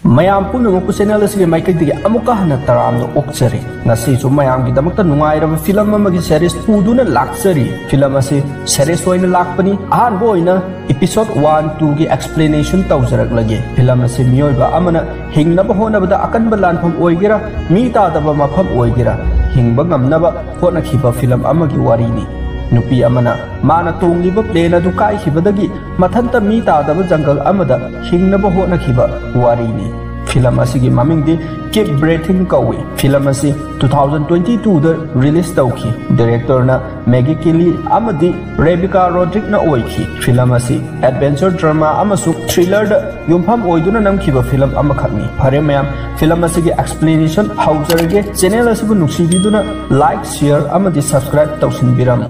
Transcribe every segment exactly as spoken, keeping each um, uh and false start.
ꯃꯌꯥꯝ ꯄꯨꯝꯅꯃꯛꯄꯨ ꯆꯦꯅꯦꯜ ꯑꯁꯤꯒꯤ ꯃꯥꯏꯀꯩꯗꯒꯤ ꯑꯃꯨꯛꯀ ꯍꯟꯅ ꯇꯔꯥꯝꯅ ꯑꯣꯛꯆꯔꯤ꯫ ꯉꯁꯤꯁꯨ ꯃꯌꯥꯝꯒꯤꯗꯃꯛꯇ ꯅꯨꯡꯉꯥꯏꯔꯕ ꯐꯤꯂꯝ ꯑꯃꯒꯤ ꯁꯦꯔꯤꯁ ꯄꯨꯗꯨꯅ ꯂꯥꯛꯆꯔꯤ꯫ ꯐꯤꯂꯝ ꯑꯁꯤ ꯁꯦꯔꯤꯁ ꯑꯣꯏꯅ ꯂꯥꯛꯄꯅꯤ꯫ ꯑꯍꯥꯟꯕ ꯑꯣꯏꯅ ꯏꯄꯤꯁꯣꯗ ꯋꯥꯟ ꯇꯨꯒꯤ ꯑꯦꯛꯁꯄ꯭ꯂꯦꯅꯦꯁꯟ ꯇꯧꯖꯔꯛꯂꯒꯦ꯫ ꯐꯤꯂꯝ ꯑꯁꯤ ꯃꯤꯑꯣꯏꯕ ꯑꯃꯅ ꯍꯤꯡꯅꯕ ꯍꯣꯠꯅꯕꯗ ꯑꯀꯟꯕ ꯂꯥꯟꯐꯝ ꯑꯣꯏꯒꯦꯔꯥ, ꯃꯤ ꯇꯥꯗꯕ ꯃꯐꯝ ꯑꯣꯏꯒꯦꯔꯥ, ꯍꯤꯡꯕ ꯉꯝꯅꯕ ꯍꯣꯠꯅꯈꯤꯕ ꯐꯤꯂꯝ ꯑꯃꯒꯤ ꯋꯥꯔꯤꯅꯤ꯫ ꯅꯨꯄꯤ ꯑꯃꯅ ꯃꯥꯅ ꯇꯣꯡꯂꯤꯕ ꯄ꯭ꯂꯦꯟ ꯑꯗꯨ ꯀꯥꯏꯈꯤꯕꯗꯒꯤ ꯃꯊꯟꯇ ꯃꯤ ꯇꯥꯗꯕ ꯖꯪꯒꯜ ꯑꯃꯗ ꯍꯤꯡꯅꯕ ꯍꯣꯠꯅꯈꯤꯕ ꯋꯥꯔꯤꯅꯤ꯫ ꯐꯤꯂꯝ ꯑꯁꯤꯒꯤ ꯃꯃꯤꯡꯗꯤ ꯀꯤꯞ ꯕ꯭ꯔꯦꯊꯤꯡ ꯀꯧꯏ꯫ ꯐꯤꯂꯝ ꯑꯁꯤ ꯇꯨ ꯊꯥꯎꯖꯟ ꯇ꯭ꯋꯦꯟꯇꯤ ꯇꯨꯗ ꯔꯤꯂꯤꯁ ꯇꯧꯈꯤ꯫ ꯗꯤꯔꯦꯛꯇꯔꯅ ꯃꯦꯒꯤ ꯀꯤꯂꯤ ꯑꯃꯗꯤ ꯔꯦꯕꯤꯀꯥ ꯔꯣꯗ꯭ꯔꯤꯛꯅ ꯑꯣꯏꯈꯤ꯫ ꯐꯤꯂꯝ ꯑꯁꯤ ꯑꯦꯗꯚꯦꯟꯆꯔ ꯗ꯭ꯔꯃꯥ ꯑꯃꯁꯨꯡ ꯊ꯭ꯔꯤꯂꯔꯗ ꯌꯨꯝꯐꯝ ꯑꯣꯏꯗꯨꯅ ꯅꯝꯈꯤꯕ ꯐꯤꯂꯝ ꯑꯃꯈꯛꯅꯤ꯫ ꯐꯔꯦ ꯃꯌꯥꯝ, ꯐꯤꯂꯝ ꯑꯁꯤꯒꯤ ꯑꯦꯛꯁꯄ꯭ꯂꯦꯅꯦꯁꯟ ꯍꯧꯖꯔꯒꯦ꯫ ꯆꯦꯅꯦꯜ ꯑꯁꯤꯕꯨ ꯅꯨꯡꯁꯤꯕꯤꯗꯨꯅ ꯂꯥꯏꯛ, ꯁꯤꯌꯔ ꯑꯃꯗꯤ ꯁꯕꯁꯀ꯭ꯔꯥꯏꯕ ꯇꯧꯁꯤꯟꯕꯤꯔꯝꯃꯨ꯫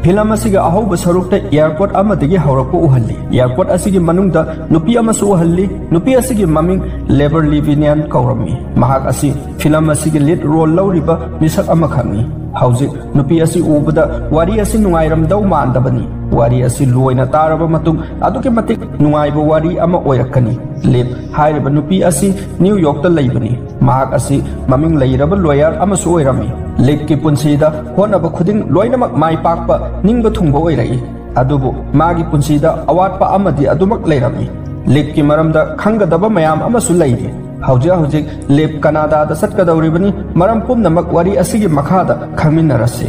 ꯐꯤꯂꯝ ꯑꯁꯤꯒꯤ ꯑꯍꯧꯕ ꯁꯔꯨꯛꯇ ꯑꯦꯌꯔꯄꯣꯔꯠ ꯑꯃꯗꯒꯤ ꯍꯧꯔꯛꯄ ꯎꯍꯜꯂꯤ꯫ ꯑꯦꯌꯔꯄꯣꯔꯠ ꯑꯁꯤꯒꯤ ꯃꯅꯨꯡꯗ ꯅꯨꯄꯤ ꯑꯃꯁꯨ ꯎꯍꯜꯂꯤ꯫ ꯅꯨꯄꯤ ꯑꯁꯤꯒꯤ ꯃꯃꯤꯡ ꯂꯦꯕꯔ ꯂꯤꯕꯤꯅꯤꯌꯥꯟ ꯀꯧꯔꯝꯃꯤ꯫ ꯃꯍꯥꯛ ꯑꯁꯤ ꯐꯤꯂꯝ ꯑꯁꯤꯒꯤ ꯂꯤꯗ ꯔꯣꯜ ꯂꯧꯔꯤꯕ ꯃꯤꯁꯛ ꯑꯃꯈꯛꯅꯤ꯫ ꯍꯧꯖꯤꯛ ꯅꯨꯄꯤ ꯑꯁꯤ ꯎꯕꯗ ꯋꯥꯔꯤ ꯑꯁꯤ ꯅꯨꯡꯉꯥꯏꯔꯝꯗꯧ ꯃꯥꯟꯗꯕꯅꯤ꯫ ꯋꯥꯔꯤ ꯑꯁꯤ ꯂꯣꯏꯅ ꯇꯥꯔꯕ ꯃꯇꯨꯡ ꯑꯗꯨꯛꯀꯤ ꯃꯇꯤꯛ ꯅꯨꯡꯉꯥꯏꯕ ꯋꯥꯔꯤ ꯑꯃ ꯑꯣꯏꯔꯛꯀꯅꯤ꯫ ꯂꯤꯞ ꯍꯥꯏꯔꯤꯕ ꯅꯨꯄꯤ ꯑꯁꯤ ꯅ꯭ꯌꯨ ꯌꯣꯔꯛꯇ ꯂꯩꯕꯅꯤ꯫ ꯃꯍꯥꯛ ꯑꯁꯤ ꯃꯃꯤꯡ ꯂꯩꯔꯕ ꯂꯣꯌꯔ ꯑꯃꯁꯨ ꯑꯣꯏꯔꯝꯃꯤ꯫ ꯂꯤꯞꯀꯤ ꯄꯨꯟꯁꯤꯗ ꯍꯣꯠꯅꯕ ꯈꯨꯗꯤꯡ ꯂꯣꯏꯅꯃꯛ ꯃꯥꯏ ꯄꯥꯛꯄ, ꯅꯤꯡꯕ ꯊꯨꯡꯕ ꯑꯣꯏꯔꯛꯏ꯫ ꯑꯗꯨꯕꯨ ꯃꯥꯒꯤ ꯄꯨꯟꯁꯤꯗ ꯑꯋꯥꯠꯄ ꯑꯃꯗꯤ ꯑꯗꯨꯃꯛ ꯂꯩꯔꯝꯃꯤ꯫ ꯂꯤꯞꯀꯤ ꯃꯔꯝꯗ ꯈꯪꯒꯗꯕ ꯃꯌꯥꯝ ꯑꯃꯁꯨ ꯂꯩꯔꯤ꯫ ꯍꯧꯖꯤꯛ ꯍꯧꯖꯤꯛ ꯂꯤꯞ ꯀꯅꯥꯗꯥꯗ ꯆꯠꯀꯗꯧꯔꯤꯕꯅꯤ꯫ ꯃꯔꯝ ꯄꯨꯝꯅꯃꯛ ꯋꯥꯔꯤ ꯑꯁꯤꯒꯤ ꯃꯈꯥꯗ ꯈꯪꯃꯤꯟꯅꯔꯁꯤ꯫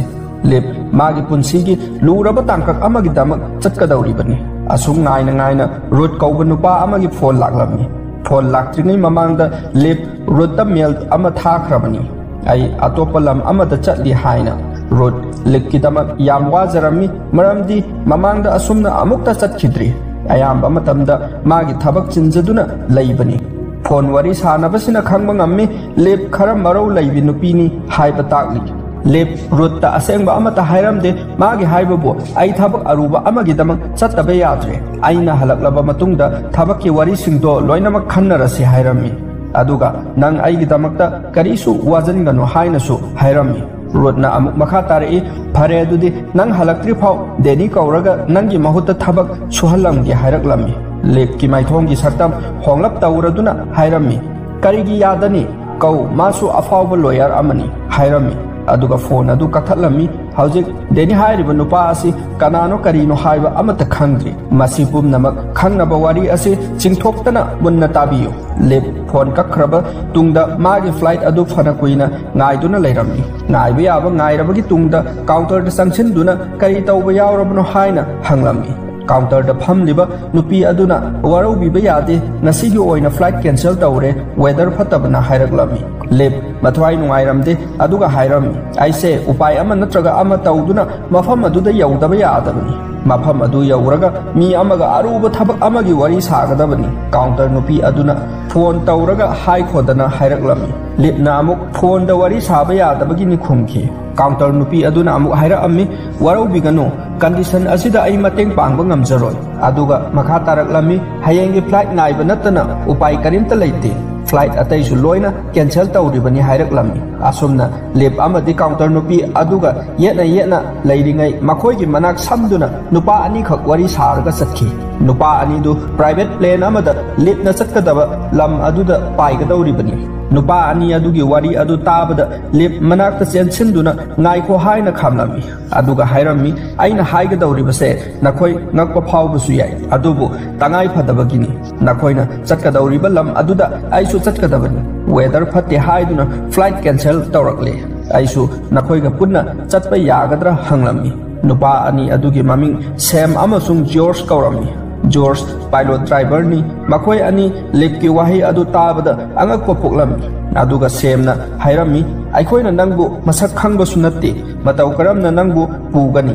ꯂꯤꯞ ꯃꯥꯒꯤ ꯄꯨꯟꯁꯤꯒꯤ ꯂꯨꯔꯕ ꯇꯥꯡꯀꯛ ꯑꯃꯒꯤꯗꯃꯛ ꯆꯠꯀꯗꯧꯔꯤꯕꯅꯤ꯫ ꯑꯁꯨꯛ ꯉꯥꯏꯅ ꯉꯥꯏꯅ ꯔꯨꯠ ꯀꯧꯕ ꯅꯨꯄꯥ ꯑꯃꯒꯤ ꯐꯣꯟ ꯂꯥꯛꯂꯝꯃꯤ꯫ ꯐꯣꯟ ꯂꯥꯛꯇ꯭ꯔꯤꯉꯩ ꯃꯃꯥꯡꯗ ꯂꯤꯞ ꯔꯨꯠꯇ ꯃꯦꯜ ꯑꯃ ꯊꯥꯈ꯭ꯔꯕꯅꯤ꯫ "ꯑꯩ ꯑꯇꯣꯞꯄ ꯂꯝ ꯑꯃꯗ ꯆꯠꯂꯤ" ꯍꯥꯏꯅ꯫ ꯔꯨꯠ ꯂꯤꯞꯀꯤꯗꯃꯛ ꯌꯥꯝ ꯋꯥꯖꯔꯝꯃꯤ, ꯃꯔꯝꯗꯤ ꯃꯃꯥꯡꯗ ꯑꯁꯨꯝꯅ ꯑꯃꯨꯛꯇ ꯆꯠꯈꯤꯗ꯭ꯔꯤ꯫ ꯑꯌꯥꯝꯕ ꯃꯇꯝꯗ ꯃꯥꯒꯤ ꯊꯕꯛ ꯆꯤꯟꯖꯗꯨꯅ ꯂꯩꯕꯅꯤ꯫ ꯐꯣꯟ ꯋꯥꯔꯤ ꯁꯥꯟꯅꯕꯁꯤꯅ ꯈꯪꯕ ꯉꯝꯃꯤ, ꯂꯤꯞ ꯈꯔ ꯃꯔꯧ ꯂꯩꯕꯤ ꯅꯨꯄꯤꯅꯤ ꯍꯥꯏꯕ ꯇꯥꯛꯂꯤ꯫ ꯂꯤꯞ ꯔꯨꯠꯇ ꯑꯁꯦꯡꯕ ꯑꯃꯠꯇ ꯍꯥꯏꯔꯝꯗꯦ꯫ ꯃꯥꯒꯤ ꯍꯥꯏꯕꯕꯨ, "ꯑꯩ ꯊꯕꯛ ꯑꯔꯨꯕ ꯑꯃꯒꯤꯗꯃꯛ ꯆꯠꯇꯕ ꯌꯥꯗ꯭ꯔꯦ꯫ ꯑꯩꯅ ꯍꯜꯂꯛꯂꯕ ꯃꯇꯨꯡꯗ ꯊꯕꯛꯀꯤ ꯋꯥꯔꯤꯁꯤꯡꯗꯣ ꯂꯣꯏꯅꯃꯛ ꯈꯟꯅꯔꯁꯤ" ꯍꯥꯏꯔꯝꯃꯤ꯫ ꯑꯗꯨꯒ, "ꯅꯪ ꯑꯩꯒꯤꯗꯃꯛꯇ ꯀꯔꯤꯁꯨ ꯋꯥꯖꯟꯒꯅꯨ" ꯍꯥꯏꯅꯁꯨ ꯍꯥꯏꯔꯝꯃꯤ꯫ ꯔꯨꯠꯅ ꯑꯃꯨꯛ ꯃꯈꯥ ꯇꯥꯔꯛꯏ, "ꯐꯔꯦ, ꯑꯗꯨꯗꯤ ꯅꯪ ꯍꯜꯂꯛꯇ꯭ꯔꯤ ꯐꯥꯎ ꯗꯦꯅꯤ ꯀꯧꯔꯒ ꯅꯪꯒꯤ ꯃꯍꯨꯠꯇ ꯊꯕꯛ ꯁꯨꯍꯜꯂꯝꯒꯦ" ꯍꯥꯏꯔꯛꯂꯝꯃꯤ꯫ ꯂꯤꯞꯀꯤ ꯃꯥꯏꯊꯣꯡꯒꯤ ꯁꯛꯇꯝ ꯍꯣꯡꯂꯞ ꯇꯧꯔꯗꯨꯅ ꯍꯥꯏꯔꯝꯃꯤ, "ꯀꯔꯤꯒꯤ ꯌꯥꯗꯅꯤ? ꯀꯧ, ꯃꯥꯁꯨ ꯑꯐꯥꯎꯕ ꯂꯣꯌꯔ ꯑꯃꯅꯤ" ꯍꯥꯏꯔꯝꯃꯤ꯫ ꯑꯗꯨꯒ ꯐꯣꯟ ꯑꯗꯨ ꯀꯛꯊꯠꯂꯝꯃꯤ꯫ ꯍꯧꯖꯤꯛ ꯗꯦꯅꯤ ꯍꯥꯏꯔꯤꯕ ꯅꯨꯄꯥ ꯑꯁꯤ ꯀꯅꯥꯅꯣ ꯀꯔꯤꯅꯣ ꯍꯥꯏꯕ ꯑꯃꯠꯇ ꯈꯪꯗ꯭ꯔꯤ꯫ ꯃꯁꯤ ꯄꯨꯝꯅꯃꯛ ꯈꯪꯅꯕ ꯋꯥꯔꯤ ꯑꯁꯤ ꯆꯤꯡꯊꯣꯛꯇꯅ ꯃꯨꯟꯅ ꯇꯥꯕꯤꯌꯨ꯫ ꯂꯤꯞ ꯐꯣꯟ ꯀꯛꯈ꯭ꯔꯕ ꯇꯨꯡꯗ ꯃꯥꯒꯤ ꯐ꯭ꯂꯥꯏꯠ ꯑꯗꯨ ꯐꯅ ꯀꯨꯏꯅ ꯉꯥꯏꯗꯨꯅ ꯂꯩꯔꯝꯃꯤ꯫ ꯉꯥꯏꯕ ꯌꯥꯕ ꯉꯥꯏꯔꯕꯒꯤ ꯇꯨꯡꯗ ꯀꯥꯎꯟꯇꯔꯗ ꯆꯪꯁꯤꯟꯗꯨꯅ ꯀꯔꯤ ꯇꯧꯕ ꯌꯥꯎꯔꯕꯅꯣ ꯍꯥꯏꯅ ꯍꯪꯂꯝꯃꯤ꯫ ꯀꯥꯎꯟꯇꯔꯗ ꯐꯝꯂꯤꯕ ꯅꯨꯄꯤ ꯑꯗꯨꯅ, "ꯋꯥꯔꯧꯕꯤꯕ ꯌꯥꯗꯦ, ꯉꯁꯤꯒꯤ ꯑꯣꯏꯅ ꯐ꯭ꯂꯥꯏꯠ ꯀꯦꯟꯁꯦꯜ ꯇꯧꯔꯦ, ꯋꯦꯗꯔ ꯐꯠꯇꯕꯅ" ꯍꯥꯏꯔꯛꯂꯝꯃꯤ꯫ ꯂꯤꯞ ꯃꯊ꯭ꯋꯥꯏ ꯅꯨꯡꯉꯥꯏꯔꯝꯗꯦ, ꯑꯗꯨꯒ ꯍꯥꯏꯔꯝꯃꯤ, "ꯑꯩꯁꯦ ꯎꯄꯥꯏ ꯑꯃ ꯅꯠꯇ꯭ꯔꯒ ꯑꯃ ꯇꯧꯗꯨꯅ ꯃꯐꯝ ꯑꯗꯨꯗ ꯌꯧꯗꯕ ꯌꯥꯗꯕꯅꯤ"꯫ ꯃꯐꯝ ꯑꯗꯨ ꯌꯧꯔꯒ ꯃꯤ ꯑꯃꯒ ꯑꯔꯨꯕ ꯊꯕꯛ ꯑꯃꯒꯤ ꯋꯥꯔꯤ ꯁꯥꯒꯗꯕꯅꯤ꯫ ꯀꯥꯎꯟꯇꯔ ꯅꯨꯄꯤ ꯑꯗꯨꯅ ꯐꯣꯟ ꯇꯧꯔꯒ ꯍꯥꯏꯈꯣꯗꯅ ꯍꯥꯏꯔꯛꯂꯝꯃꯤ꯫ ꯂꯤꯞꯅ ꯑꯃꯨꯛ ꯐꯣꯟꯗ ꯋꯥꯔꯤ ꯁꯥꯕ ꯌꯥꯗꯕꯒꯤꯅꯤ ꯈꯨꯝꯈꯤ꯫ ꯀꯥꯎꯟꯇꯔ ꯅꯨꯄꯤ ꯑꯗꯨꯅ ꯑꯃꯨꯛ ꯍꯥꯏꯔꯛꯑꯝꯃꯤ, "ꯋꯥꯔꯧꯕꯤꯒꯅꯨ, ꯀꯟꯗꯤꯁꯟ ꯑꯁꯤꯗ ꯑꯩ ꯃꯇꯦꯡ ꯄꯥꯡꯕ ꯉꯝꯖꯔꯣꯏ"꯫ ꯑꯗꯨꯒ ꯃꯈꯥ ꯇꯥꯔꯛꯂꯝꯃꯤ, "ꯍꯌꯦꯡꯒꯤ ꯐ꯭ꯂꯥꯏꯠ ꯉꯥꯏꯕ ꯅꯠꯇꯅ ꯎꯄꯥꯏ ꯀꯔꯤꯝꯇ ꯂꯩꯇꯦ, ꯐ꯭ꯂꯥꯏꯠ ꯑꯇꯩꯁꯨ ꯂꯣꯏꯅ ꯀꯦꯟꯁꯦꯜ ꯇꯧꯔꯤꯕꯅꯤ" ꯍꯥꯏꯔꯛꯂꯝꯃꯤ꯫ ꯑꯁꯨꯝꯅ ꯂꯤꯞ ꯑꯃꯗꯤ ꯀꯥꯎꯟꯇꯔ ꯅꯨꯄꯤ ꯑꯗꯨꯒ ꯌꯦꯠꯅ ꯌꯦꯠꯅ ꯂꯩꯔꯤꯉꯩ ꯃꯈꯣꯏꯒꯤ ꯃꯅꯥꯛ ꯁꯝꯗꯨꯅ ꯅꯨꯄꯥ ꯑꯅꯤꯈꯛ ꯋꯥꯔꯤ ꯁꯥꯔꯒ ꯆꯠꯈꯤ꯫ ꯅꯨꯄꯥ ꯑꯅꯤꯗꯨ ꯄ꯭ꯔꯥꯏꯚꯦꯠ ꯄ꯭ꯂꯦꯟ ꯑꯃꯗ ꯂꯤꯞꯅ ꯆꯠꯀꯗꯕ ꯂꯝ ꯑꯗꯨꯗ ꯄꯥꯏꯒꯗꯧꯔꯤꯕꯅꯤ꯫ ꯅꯨꯄꯥ ꯑꯅꯤ ꯑꯗꯨꯒꯤ ꯋꯥꯔꯤ ꯑꯗꯨ ꯇꯥꯕꯗ ꯂꯤꯞ ꯃꯅꯥꯛꯇ ꯆꯦꯟꯁꯤꯟꯗꯨꯅ "ꯉꯥꯏꯈꯣ" ꯍꯥꯏꯅ ꯈꯥꯝꯂꯝꯃꯤ꯫ ꯑꯗꯨꯒ ꯍꯥꯏꯔꯝꯃꯤ, "ꯑꯩꯅ ꯍꯥꯏꯒꯗꯧꯔꯤꯕꯁꯦ ꯅꯈꯣꯏ ꯉꯛꯄ ꯐꯥꯎꯕꯁꯨ ꯌꯥꯏ, ꯑꯗꯨꯕꯨ ꯇꯉꯥꯏ ꯐꯗꯕꯒꯤꯅꯤ꯫ ꯅꯈꯣꯏꯅ ꯆꯠꯀꯗꯧꯔꯤꯕ ꯂꯝ ꯑꯗꯨꯗ ꯑꯩꯁꯨ ꯆꯠꯀꯗꯕꯅꯤ꯫ ꯋꯦꯗꯔ ꯐꯠꯇꯦ ꯍꯥꯏꯗꯨꯅ ꯐ꯭ꯂꯥꯏꯠ ꯀꯦꯟꯁꯦꯜ ꯇꯧꯔꯛꯂꯦ꯫ ꯑꯩꯁꯨ ꯅꯈꯣꯏꯒ ꯄꯨꯟꯅ ꯆꯠꯄ ꯌꯥꯒꯗ꯭ꯔꯥ?" ꯍꯪꯂꯝꯃꯤ꯫ ꯅꯨꯄꯥ ꯑꯅꯤ ꯑꯗꯨꯒꯤ ꯃꯃꯤꯡ ꯁꯦꯝ ꯑꯃꯁꯨꯡ ꯖꯣꯔꯖ ꯀꯧꯔꯝꯃꯤ꯫ ꯖꯣꯔꯖ ꯄꯥꯏꯂꯣꯠ ꯗ꯭ꯔꯥꯏꯚꯔꯅꯤ꯫ ꯃꯈꯣꯏ ꯑꯅꯤ ꯂꯤꯞꯀꯤ ꯋꯥꯍꯩ ꯑꯗꯨ ꯇꯥꯕꯗ ꯑꯉꯛꯄ ꯄꯣꯛꯂꯝꯃꯤ꯫ ꯑꯗꯨꯒ ꯁꯦꯝꯅ ꯍꯥꯏꯔꯝꯃꯤ, "ꯑꯩꯈꯣꯏꯅ ꯅꯪꯕꯨ ꯃꯁꯛ ꯈꯪꯕꯁꯨ ꯅꯠꯇꯦ, ꯃꯇꯧ ꯀꯔꯝꯅ ꯅꯪꯕꯨ ꯄꯨꯒꯅꯤ?"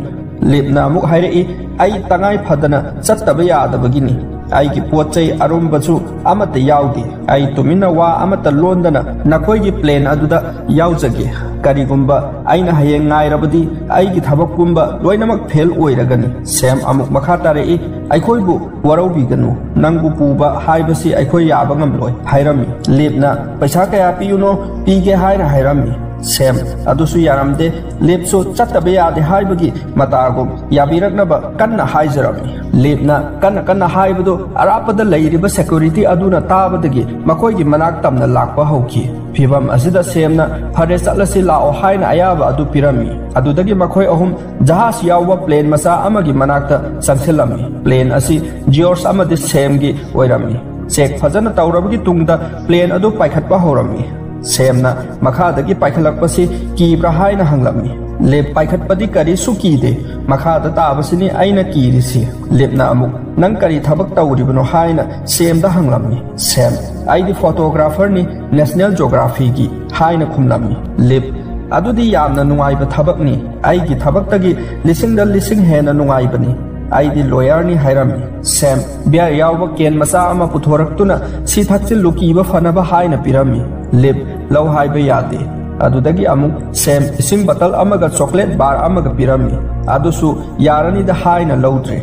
ꯂꯤꯞꯅ ꯑꯃꯨꯛ ꯍꯥꯏꯔꯛꯏ, "ꯑꯩ ꯇꯉꯥꯏ ꯐꯗꯅ ꯆꯠꯇꯕ ꯌꯥꯗꯕꯒꯤꯅꯤ꯫ ꯑꯩꯒꯤ ꯄꯣꯠ ꯆꯩ ꯑꯔꯨꯝꯕꯁꯨ ꯑꯃꯠꯇ ꯌꯥꯎꯗꯦ꯫ ꯑꯩ ꯇꯨꯃꯤꯟꯅ ꯋꯥ ꯑꯃꯠꯇ ꯂꯣꯟꯗꯅ ꯅꯈꯣꯏꯒꯤ ꯄ꯭ꯂꯦꯟ ꯑꯗꯨꯗ ꯌꯥꯎꯖꯒꯦ꯫ ꯀꯔꯤꯒꯨꯝꯕ ꯑꯩꯅ ꯍꯌꯦꯡ ꯉꯥꯏꯔꯕꯗꯤ ꯑꯩꯒꯤ ꯊꯕꯛ ꯄꯨꯝꯕ ꯂꯣꯏꯅꯃꯛ ꯐꯦꯜ ꯑꯣꯏꯔꯒꯅꯤ꯫" ꯁꯦꯝ ꯑꯃꯨꯛ ꯃꯈꯥ ꯇꯥꯔꯛꯏ, "ꯑꯩꯈꯣꯏꯕꯨ ꯋꯥꯔꯧꯕꯤꯒꯅꯨ꯫ ꯅꯪꯕꯨ ꯄꯨꯕ ꯍꯥꯏꯕꯁꯤ ꯑꯩꯈꯣꯏ ꯌꯥꯕ ꯉꯝꯂꯣꯏ" ꯍꯥꯏꯔꯝꯃꯤ꯫ ꯂꯤꯞꯅ, "ꯄꯩꯁꯥ ꯀꯌꯥ ꯄꯤꯌꯨꯅꯣ?" "ꯄꯤꯒꯦ" ꯍꯥꯏꯅ ꯍꯥꯏꯔꯝꯃꯤ꯫ ꯁꯦꯝ ꯑꯗꯨꯁꯨ ꯌꯥꯔꯝꯗꯦ꯫ ꯂꯤꯞꯁꯨ ꯆꯠꯇꯕ ꯌꯥꯗꯦ ꯍꯥꯏꯕꯒꯤ ꯃꯇꯥꯒꯨꯝ ꯌꯥꯕꯤꯔꯛꯅꯕ ꯀꯟꯅ ꯍꯥꯏꯖꯔꯝꯃꯤ꯫ ꯂꯤꯞꯅ ꯀꯟꯅ ꯀꯟꯅ ꯍꯥꯏꯕꯗꯨ ꯑꯔꯥꯞꯄꯗ ꯂꯩꯔꯤꯕ ꯁꯦꯀ꯭ꯌꯨꯔꯤꯇꯤ ꯑꯗꯨꯅ ꯇꯥꯕꯗꯒꯤ ꯃꯈꯣꯏꯒꯤ ꯃꯅꯥꯛ ꯇꯝꯅ ꯂꯥꯛꯄ ꯍꯧꯈꯤ꯫ ꯐꯤꯚꯝ ꯑꯁꯤꯗ ꯁꯦꯝꯅ "ꯐꯔꯦ, ꯆꯠꯂꯁꯤ ꯂꯥꯛꯑꯣ" ꯍꯥꯏꯅ ꯑꯌꯥꯕ ꯑꯗꯨ ꯄꯤꯔꯝꯃꯤ꯫ ꯑꯗꯨꯗꯒꯤ ꯃꯈꯣꯏ ꯑꯍꯨꯝ ꯖꯍꯥꯖ ꯌꯥꯎꯕ ꯄ꯭ꯂꯦꯟ ꯃꯆꯥ ꯑꯃꯒꯤ ꯃꯅꯥꯛꯇ ꯆꯪꯁꯤꯜꯂꯝꯃꯤ꯫ ꯄ꯭ꯂꯦꯟ ꯑꯁꯤ ꯖꯤꯑꯣꯔꯖ ꯑꯃꯗꯤ ꯁꯦꯝꯒꯤ ꯑꯣꯏꯔꯝꯃꯤ꯫ ꯆꯦꯛ ꯐꯖꯅ ꯇꯧꯔꯕꯒꯤ ꯇꯨꯡꯗ ꯄ꯭ꯂꯦꯟ ꯑꯗꯨ ꯄꯥꯏꯈꯠꯄ ꯍꯧꯔꯝꯃꯤ꯫ ꯁꯦꯝꯅ ꯃꯈꯥꯗꯒꯤ ꯄꯥꯏꯈꯠꯂꯛꯄꯁꯤ ꯀꯤꯕ꯭ꯔꯥ ꯍꯥꯏꯅ ꯍꯪꯂꯝꯃꯤ꯫ "ꯂꯤꯞ, ꯄꯥꯏꯈꯠꯄꯗꯤ ꯀꯔꯤꯁꯨ ꯀꯤꯗꯦ, ꯃꯈꯥꯗ ꯇꯥꯕꯁꯤꯅꯤ ꯑꯩꯅ ꯀꯤꯔꯤꯁꯤ꯫" ꯂꯤꯞꯅ ꯑꯃꯨꯛ, "ꯅꯪ ꯀꯔꯤ ꯊꯕꯛ ꯇꯧꯔꯤꯕꯅꯣ?" ꯍꯥꯏꯅ ꯁꯦꯝꯗ ꯍꯪꯂꯝꯃꯤ꯫ ꯁꯦꯝ, "ꯑꯩꯗꯤ ꯐꯣꯇꯣꯒ꯭ꯔꯥꯐꯔꯅꯤ, ꯅꯦꯁꯅꯦꯜ ꯖꯣꯒ꯭ꯔꯥꯐꯤꯒꯤ" ꯍꯥꯏꯅ ꯈꯨꯝꯂꯝꯃꯤ꯫ ꯂꯤꯞ, "ꯑꯗꯨꯗꯤ ꯌꯥꯝꯅ ꯅꯨꯡꯉꯥꯏꯕ ꯊꯕꯛꯅꯤ, ꯑꯩꯒꯤ ꯊꯕꯛꯇꯒꯤ ꯂꯤꯁꯤꯡꯗ ꯂꯤꯁꯤꯡ ꯍꯦꯟꯅ ꯅꯨꯡꯉꯥꯏꯕꯅꯤ, ꯑꯩꯗꯤ ꯂꯣꯌꯔꯅꯤ" ꯍꯥꯏꯔꯝꯃꯤ꯫ ꯁꯦꯝ ꯕꯤꯌꯔ ꯌꯥꯎꯕ ꯀꯦꯟ ꯃꯆꯥ ꯑꯃ ꯄꯨꯊꯣꯔꯛꯇꯨꯅ "ꯁꯤ ꯊꯛꯆꯤꯜꯂꯨ, ꯀꯤꯕ ꯐꯅꯕ" ꯍꯥꯏꯅ ꯄꯤꯔꯝꯃꯤ꯫ ꯂꯤꯞ ꯂꯧ ꯍꯥꯏꯕ ꯌꯥꯗꯦ꯫ ꯑꯗꯨꯗꯒꯤ ꯑꯃꯨꯛ ꯁꯦꯝ ꯏꯁꯤꯡ ꯕꯇꯜ ꯑꯃꯒ ꯆꯣꯀ꯭ꯂꯦꯠ ꯕꯥꯔ ꯑꯃꯒ ꯄꯤꯔꯝꯃꯤ꯫ ꯑꯗꯨꯁꯨ ꯌꯥꯔꯅꯤꯗ ꯍꯥꯏꯅ ꯂꯧꯗ꯭ꯔꯦ꯫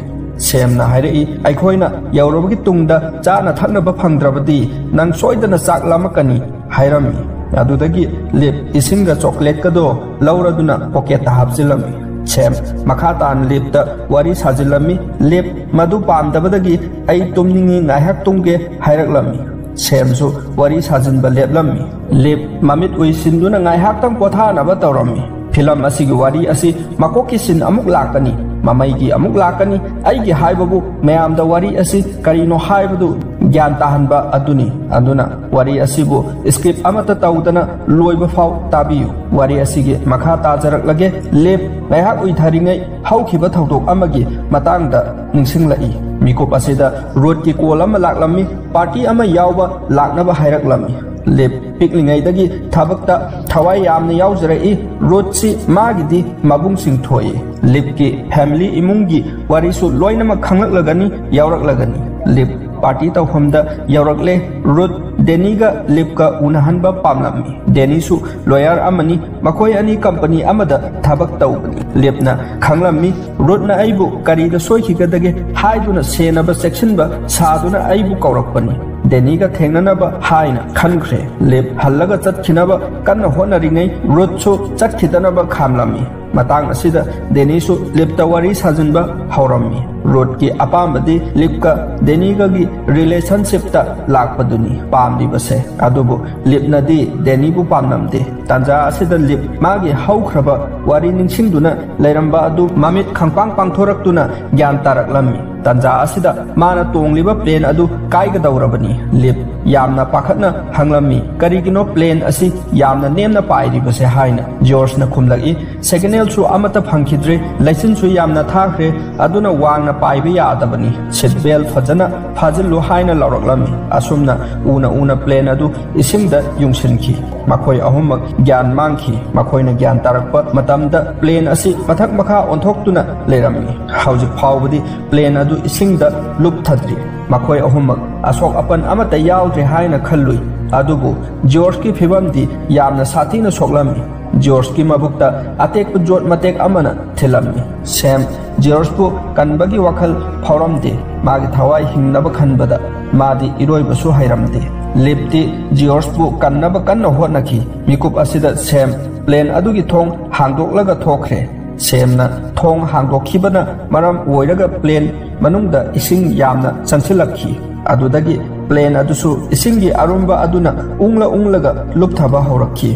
ꯁꯦꯝꯅ ꯍꯥꯏꯔꯛꯏ, "ꯑꯩꯈꯣꯏꯅ ꯌꯧꯔꯕꯒꯤ ꯇꯨꯡꯗ ꯆꯥꯅ ꯊꯛꯅꯕ ꯐꯪꯗ꯭ꯔꯕꯗꯤ ꯅꯪ ꯁꯣꯏꯗꯅ ꯆꯥꯛ ꯂꯥꯝꯃꯛꯀꯅꯤ" ꯍꯥꯏꯔꯝꯃꯤ꯫ ꯑꯗꯨꯗꯒꯤ ꯂꯤꯞ ꯏꯁꯤꯡꯒ ꯆꯣꯀ꯭ꯂꯦꯠꯀꯗꯣ ꯂꯧꯔꯗꯨꯅ ꯄꯣꯀꯦꯠꯇ ꯍꯥꯞꯆꯤꯜꯂꯝꯃꯤ꯫ ꯁꯦꯝ ꯃꯈꯥ ꯇꯥꯅ ꯂꯤꯞꯇ ꯋꯥꯔꯤ ꯁꯥꯖꯤꯜꯂꯝꯃꯤ꯫ ꯂꯤꯞ ꯃꯗꯨ ꯄꯥꯝꯗꯕꯗꯒꯤ "ꯑꯩ ꯇꯨꯝꯅꯤꯡꯉꯤ, ꯉꯥꯏꯍꯥꯛ ꯇꯨꯝꯒꯦ" ꯍꯥꯏꯔꯛꯂꯝꯃꯤ꯫ ꯁꯦꯝꯁꯨ ꯋꯥꯔꯤ ꯁꯥꯖꯤꯟꯕ ꯂꯦꯞꯂꯝꯃꯤ꯫ ꯂꯤꯞ ꯃꯃꯤꯠ ꯎꯏꯁꯤꯟꯗꯨꯅ ꯉꯥꯏꯍꯥꯛꯇꯪ ꯄꯣꯊꯥꯅꯕ ꯇꯧꯔꯝꯃꯤ꯫ ꯐꯤꯂꯝ ꯑꯁꯤꯒꯤ ꯋꯥꯔꯤ ꯑꯁꯤ ꯃꯀꯣꯛꯀꯤ ꯁꯤꯟ ꯑꯃꯨꯛ ꯂꯥꯛꯀꯅꯤ, ꯃꯃꯩꯒꯤ ꯑꯃꯨꯛ ꯂꯥꯛꯀꯅꯤ꯫ ꯑꯩꯒꯤ ꯍꯥꯏꯕꯕꯨ ꯃꯌꯥꯝꯗ ꯋꯥꯔꯤ ꯑꯁꯤ ꯀꯔꯤꯅꯣ ꯍꯥꯏꯕꯗꯨ ꯒ꯭ꯌꯥꯟ ꯇꯥꯍꯟꯕ ꯑꯗꯨꯅꯤ꯫ ꯑꯗꯨꯅ ꯋꯥꯔꯤ ꯑꯁꯤꯕꯨ ꯁ꯭ꯀꯤꯞ ꯑꯃꯠꯇ ꯇꯧꯗꯅ ꯂꯣꯏꯕ ꯐꯥꯎ ꯇꯥꯕꯤꯌꯨ꯫ ꯋꯥꯔꯤ ꯑꯁꯤꯒꯤ ꯃꯈꯥ ꯇꯥꯖꯔꯛꯂꯒꯦ꯫ ꯂꯤꯞ ꯉꯥꯏꯍꯥꯛ ꯎꯏꯊꯔꯤꯉꯩ ꯍꯧꯈꯤꯕ ꯊꯧꯗꯣꯛ ꯑꯃꯒꯤ ꯃꯇꯥꯡꯗ ꯅꯤꯡꯁꯤꯡꯂꯛꯏ꯫ ꯃꯤꯀꯨꯞ ꯑꯁꯤꯗ ꯔꯨꯠꯀꯤ ꯀꯣꯜ ꯑꯃ ꯂꯥꯛꯂꯝꯃꯤ꯫ ꯄꯥꯔꯇꯤ ꯑꯃ ꯌꯥꯎꯕ ꯂꯥꯛꯅꯕ ꯍꯥꯏꯔꯛꯂꯝꯃꯤ꯫ ꯂꯤꯞ ꯄꯤꯛꯂꯤꯉꯩꯗꯒꯤ ꯊꯕꯛꯇ ꯊꯋꯥꯏ ꯌꯥꯝꯅ ꯌꯥꯎꯖꯔꯛꯏ꯫ ꯔꯨꯠꯁꯤ ꯃꯥꯒꯤꯗꯤ ꯃꯕꯨꯡꯁꯤꯡ ꯊꯣꯛꯏ꯫ ꯂꯤꯞꯀꯤ ꯐꯦꯃꯤꯂꯤ ꯏꯃꯨꯡꯒꯤ ꯋꯥꯔꯤꯁꯨ ꯂꯣꯏꯅꯃꯛ ꯈꯪꯂꯛꯂꯒꯅꯤ, ꯌꯥꯎꯔꯛꯂꯒꯅꯤ꯫ ꯂꯤꯞ ꯄꯥꯔꯇꯤ ꯇꯧꯐꯝꯗ ꯌꯧꯔꯛꯂꯦ꯫ ꯔꯨꯠ ꯗꯦꯅꯤꯒ ꯂꯤꯞꯀ ꯎꯅꯍꯟꯕ ꯄꯥꯝꯂꯝꯃꯤ꯫ ꯗꯦꯅꯤꯁꯨ ꯂꯣꯌꯔ ꯑꯃꯅꯤ꯫ ꯃꯈꯣꯏ ꯑꯅꯤ ꯀꯝꯄꯅꯤ ꯑꯃꯗ ꯊꯕꯛ ꯇꯧꯕꯅꯤ꯫ ꯂꯤꯞꯅ ꯈꯪꯂꯝꯃꯤ, ꯔꯨꯠꯅ ꯑꯩꯕꯨ ꯀꯔꯤꯗ ꯁꯣꯏꯈꯤꯒꯗꯒꯦ ꯍꯥꯏꯗꯨꯅ ꯁꯦꯟꯅꯕ ꯆꯦꯛꯁꯤꯟꯕ ꯁꯥꯗꯨꯅ ꯑꯩꯕꯨ ꯀꯧꯔꯛꯄꯅꯤ꯫ ꯗꯦꯅꯤꯒ ꯊꯦꯡꯅꯅꯕ ꯍꯥꯏꯅ ꯈꯟꯈ꯭ꯔꯦ꯫ ꯂꯤꯞ ꯍꯜꯂꯒ ꯆꯠꯈꯤꯅꯕ ꯀꯟꯅ ꯍꯣꯠꯅꯔꯤꯉꯩ ꯔꯨꯠꯁꯨ ꯆꯠꯈꯤꯗꯅꯕ ꯈꯥꯝꯂꯝꯃꯤ꯫ ꯃꯇꯥꯡ ꯑꯁꯤꯗ ꯗꯦꯅꯤꯁꯨ ꯂꯤꯞꯇ ꯋꯥꯔꯤ ꯁꯥꯖꯤꯟꯕ ꯍꯧꯔꯝꯃꯤ꯫ ꯔꯨꯠꯀꯤ ꯑꯄꯥꯝꯕꯗꯤ ꯂꯤꯞꯀ ꯗꯦꯅꯤꯒꯒꯤ ꯔꯤꯂꯦꯁꯟꯁꯤꯞꯇ ꯂꯥꯛꯄꯗꯨꯅꯤ ꯄꯥꯝꯂꯤꯕꯁꯦ꯫ ꯑꯗꯨꯕꯨ ꯂꯤꯞꯅꯗꯤ ꯗꯦꯅꯤꯕꯨ ꯄꯥꯝꯂꯝꯗꯦ꯫ ꯇꯥꯟꯖꯥ ꯑꯁꯤꯗ ꯂꯤꯞ ꯃꯥꯒꯤ ꯍꯧꯈ꯭ꯔꯕ ꯋꯥꯔꯤ ꯅꯤꯡꯁꯤꯡꯗꯨꯅ ꯂꯩꯔꯝꯕ ꯑꯗꯨ ꯃꯃꯤꯠ ꯈꯪꯄꯥꯡ ꯄꯥꯡꯊꯣꯔꯛꯇꯨꯅ ꯒ꯭ꯌꯥꯟ ꯇꯥꯔꯛꯂꯝꯃꯤ꯫ ꯇꯥꯟꯖꯥ ꯑꯁꯤꯗ ꯃꯥꯅ ꯇꯣꯡꯂꯤꯕ ꯄ꯭ꯂꯦꯟ ꯑꯗꯨ ꯀꯥꯏꯒꯗꯧꯔꯕꯅꯤ꯫ ꯂꯤꯞ ꯌꯥꯝꯅ ꯄꯥꯈꯠꯅ ꯍꯪꯂꯝꯃꯤ, "ꯀꯔꯤꯒꯤꯅꯣ ꯄ꯭ꯂꯦꯟ ꯑꯁꯤ ꯌꯥꯝꯅ ꯅꯦꯝꯅ ꯄꯥꯏꯔꯤꯕꯁꯦ?" ꯍꯥꯏꯅ꯫ ꯖꯣꯔꯖꯅ ꯈꯨꯝꯂꯛꯏ, "ꯁꯤꯒꯅꯦꯜꯁꯨ ꯑꯃꯠꯇ ꯐꯪꯈꯤꯗ꯭ꯔꯦ, ꯂꯩꯆꯤꯟꯁꯨ ꯌꯥꯝꯅ ꯊꯥꯈ꯭ꯔꯦ, ꯑꯗꯨꯅ ꯋꯥꯡꯅ ꯄꯥꯏꯕ ꯌꯥꯗꯕꯅꯤ꯫ ꯁꯤꯠ ꯕꯦꯜ ꯐꯖꯅ ꯐꯥꯖꯤꯜꯂꯨ" ꯍꯥꯏꯅ ꯂꯥꯎꯔꯛꯂꯝꯃꯤ꯫ ꯑꯁꯨꯝꯅ ꯎꯅ ꯎꯅ ꯄ꯭ꯂꯦꯟ ꯑꯗꯨ ꯏꯁꯤꯡꯗ ꯌꯨꯡꯁꯤꯟꯈꯤ꯫ ꯃꯈꯣꯏ ꯑꯍꯨꯝꯃꯛ ꯒ꯭ꯌꯥꯟ ꯃꯥꯡꯈꯤ꯫ ꯃꯈꯣꯏꯅ ꯒ꯭ꯌꯥꯟ ꯇꯥꯔꯛꯄ ꯃꯇꯝꯗ ꯄ꯭ꯂꯦꯟ ꯑꯁꯤ ꯃꯊꯛ ꯃꯈꯥ ꯑꯣꯟꯊꯣꯛꯇꯨꯅ ꯂꯩꯔꯝꯃꯤ꯫ ꯍꯧꯖꯤꯛ ꯐꯥꯎꯕꯗꯤ ꯄ꯭ꯂꯦꯟ ꯑꯗꯨ ꯏꯁꯤꯡꯗ ꯂꯨꯞꯊꯗ꯭ꯔꯤ꯫ ꯃꯈꯣꯏ ꯑꯍꯨꯝꯃꯛ ꯑꯁꯣꯛ ꯑꯄꯟ ꯑꯃꯠꯇ ꯌꯥꯎꯗ꯭ꯔꯦ ꯍꯥꯏꯅ ꯈꯜꯂꯨꯏ, ꯑꯗꯨꯕꯨ ꯖꯣꯔꯖꯀꯤ ꯐꯤꯕꯝꯗꯤ ꯌꯥꯝꯅ ꯁꯥꯊꯤꯅ ꯁꯣꯛꯂꯝꯃꯤ꯫ ꯖꯣꯔꯖꯀꯤ ꯃꯕꯨꯛꯇ ꯑꯇꯦꯛꯄ ꯖꯣꯠ ꯃꯇꯦꯛ ꯑꯃꯅ ꯊꯤꯜꯂꯝꯃꯤ꯫ ꯁꯦꯝ ꯖꯣꯔꯖꯄꯨ ꯀꯟꯕꯒꯤ ꯋꯥꯈꯜ ꯐꯥꯎꯔꯝꯗꯦ꯫ ꯃꯥꯒꯤ ꯊꯋꯥꯏ ꯍꯤꯡꯅꯕ ꯈꯟꯕꯗ ꯃꯥꯗꯤ ꯏꯔꯣꯏꯕꯁꯨ ꯍꯩꯔꯝꯗꯦ꯫ ꯂꯤꯞꯇꯤ ꯖꯣꯔꯖꯄꯨ ꯀꯟꯅꯕ ꯀꯟꯅ ꯍꯣꯠꯅꯈꯤ꯫ ꯃꯤꯀꯨꯞ ꯑꯁꯤꯗ ꯁꯦꯝ ꯄ꯭ꯂꯦꯟ ꯑꯗꯨꯒꯤ ꯊꯣꯡ ꯍꯥꯡꯗꯣꯛꯂꯒ ꯊꯣꯛꯈ꯭ꯔꯦ꯫ ꯁꯦꯝꯅ ꯊꯣꯡ ꯍꯥꯡꯗꯣꯛꯈꯤꯕꯅ ꯃꯔꯝ ꯑꯣꯏꯔꯒ ꯄ꯭ꯂꯦꯟ ꯃꯅꯨꯡꯗ ꯏꯁꯤꯡ ꯌꯥꯝꯅ ꯆꯪꯁꯤꯜꯂꯛꯈꯤ꯫ ꯑꯗꯨꯗꯒꯤ ꯄ꯭ꯂꯦꯟ ꯑꯗꯨꯁꯨ ꯏꯁꯤꯡꯒꯤ ꯑꯔꯨꯝꯕ ꯑꯗꯨꯅ ꯎꯪꯂ ꯎꯪꯂꯒ ꯂꯨꯞꯊꯕ ꯍꯧꯔꯛꯈꯤ꯫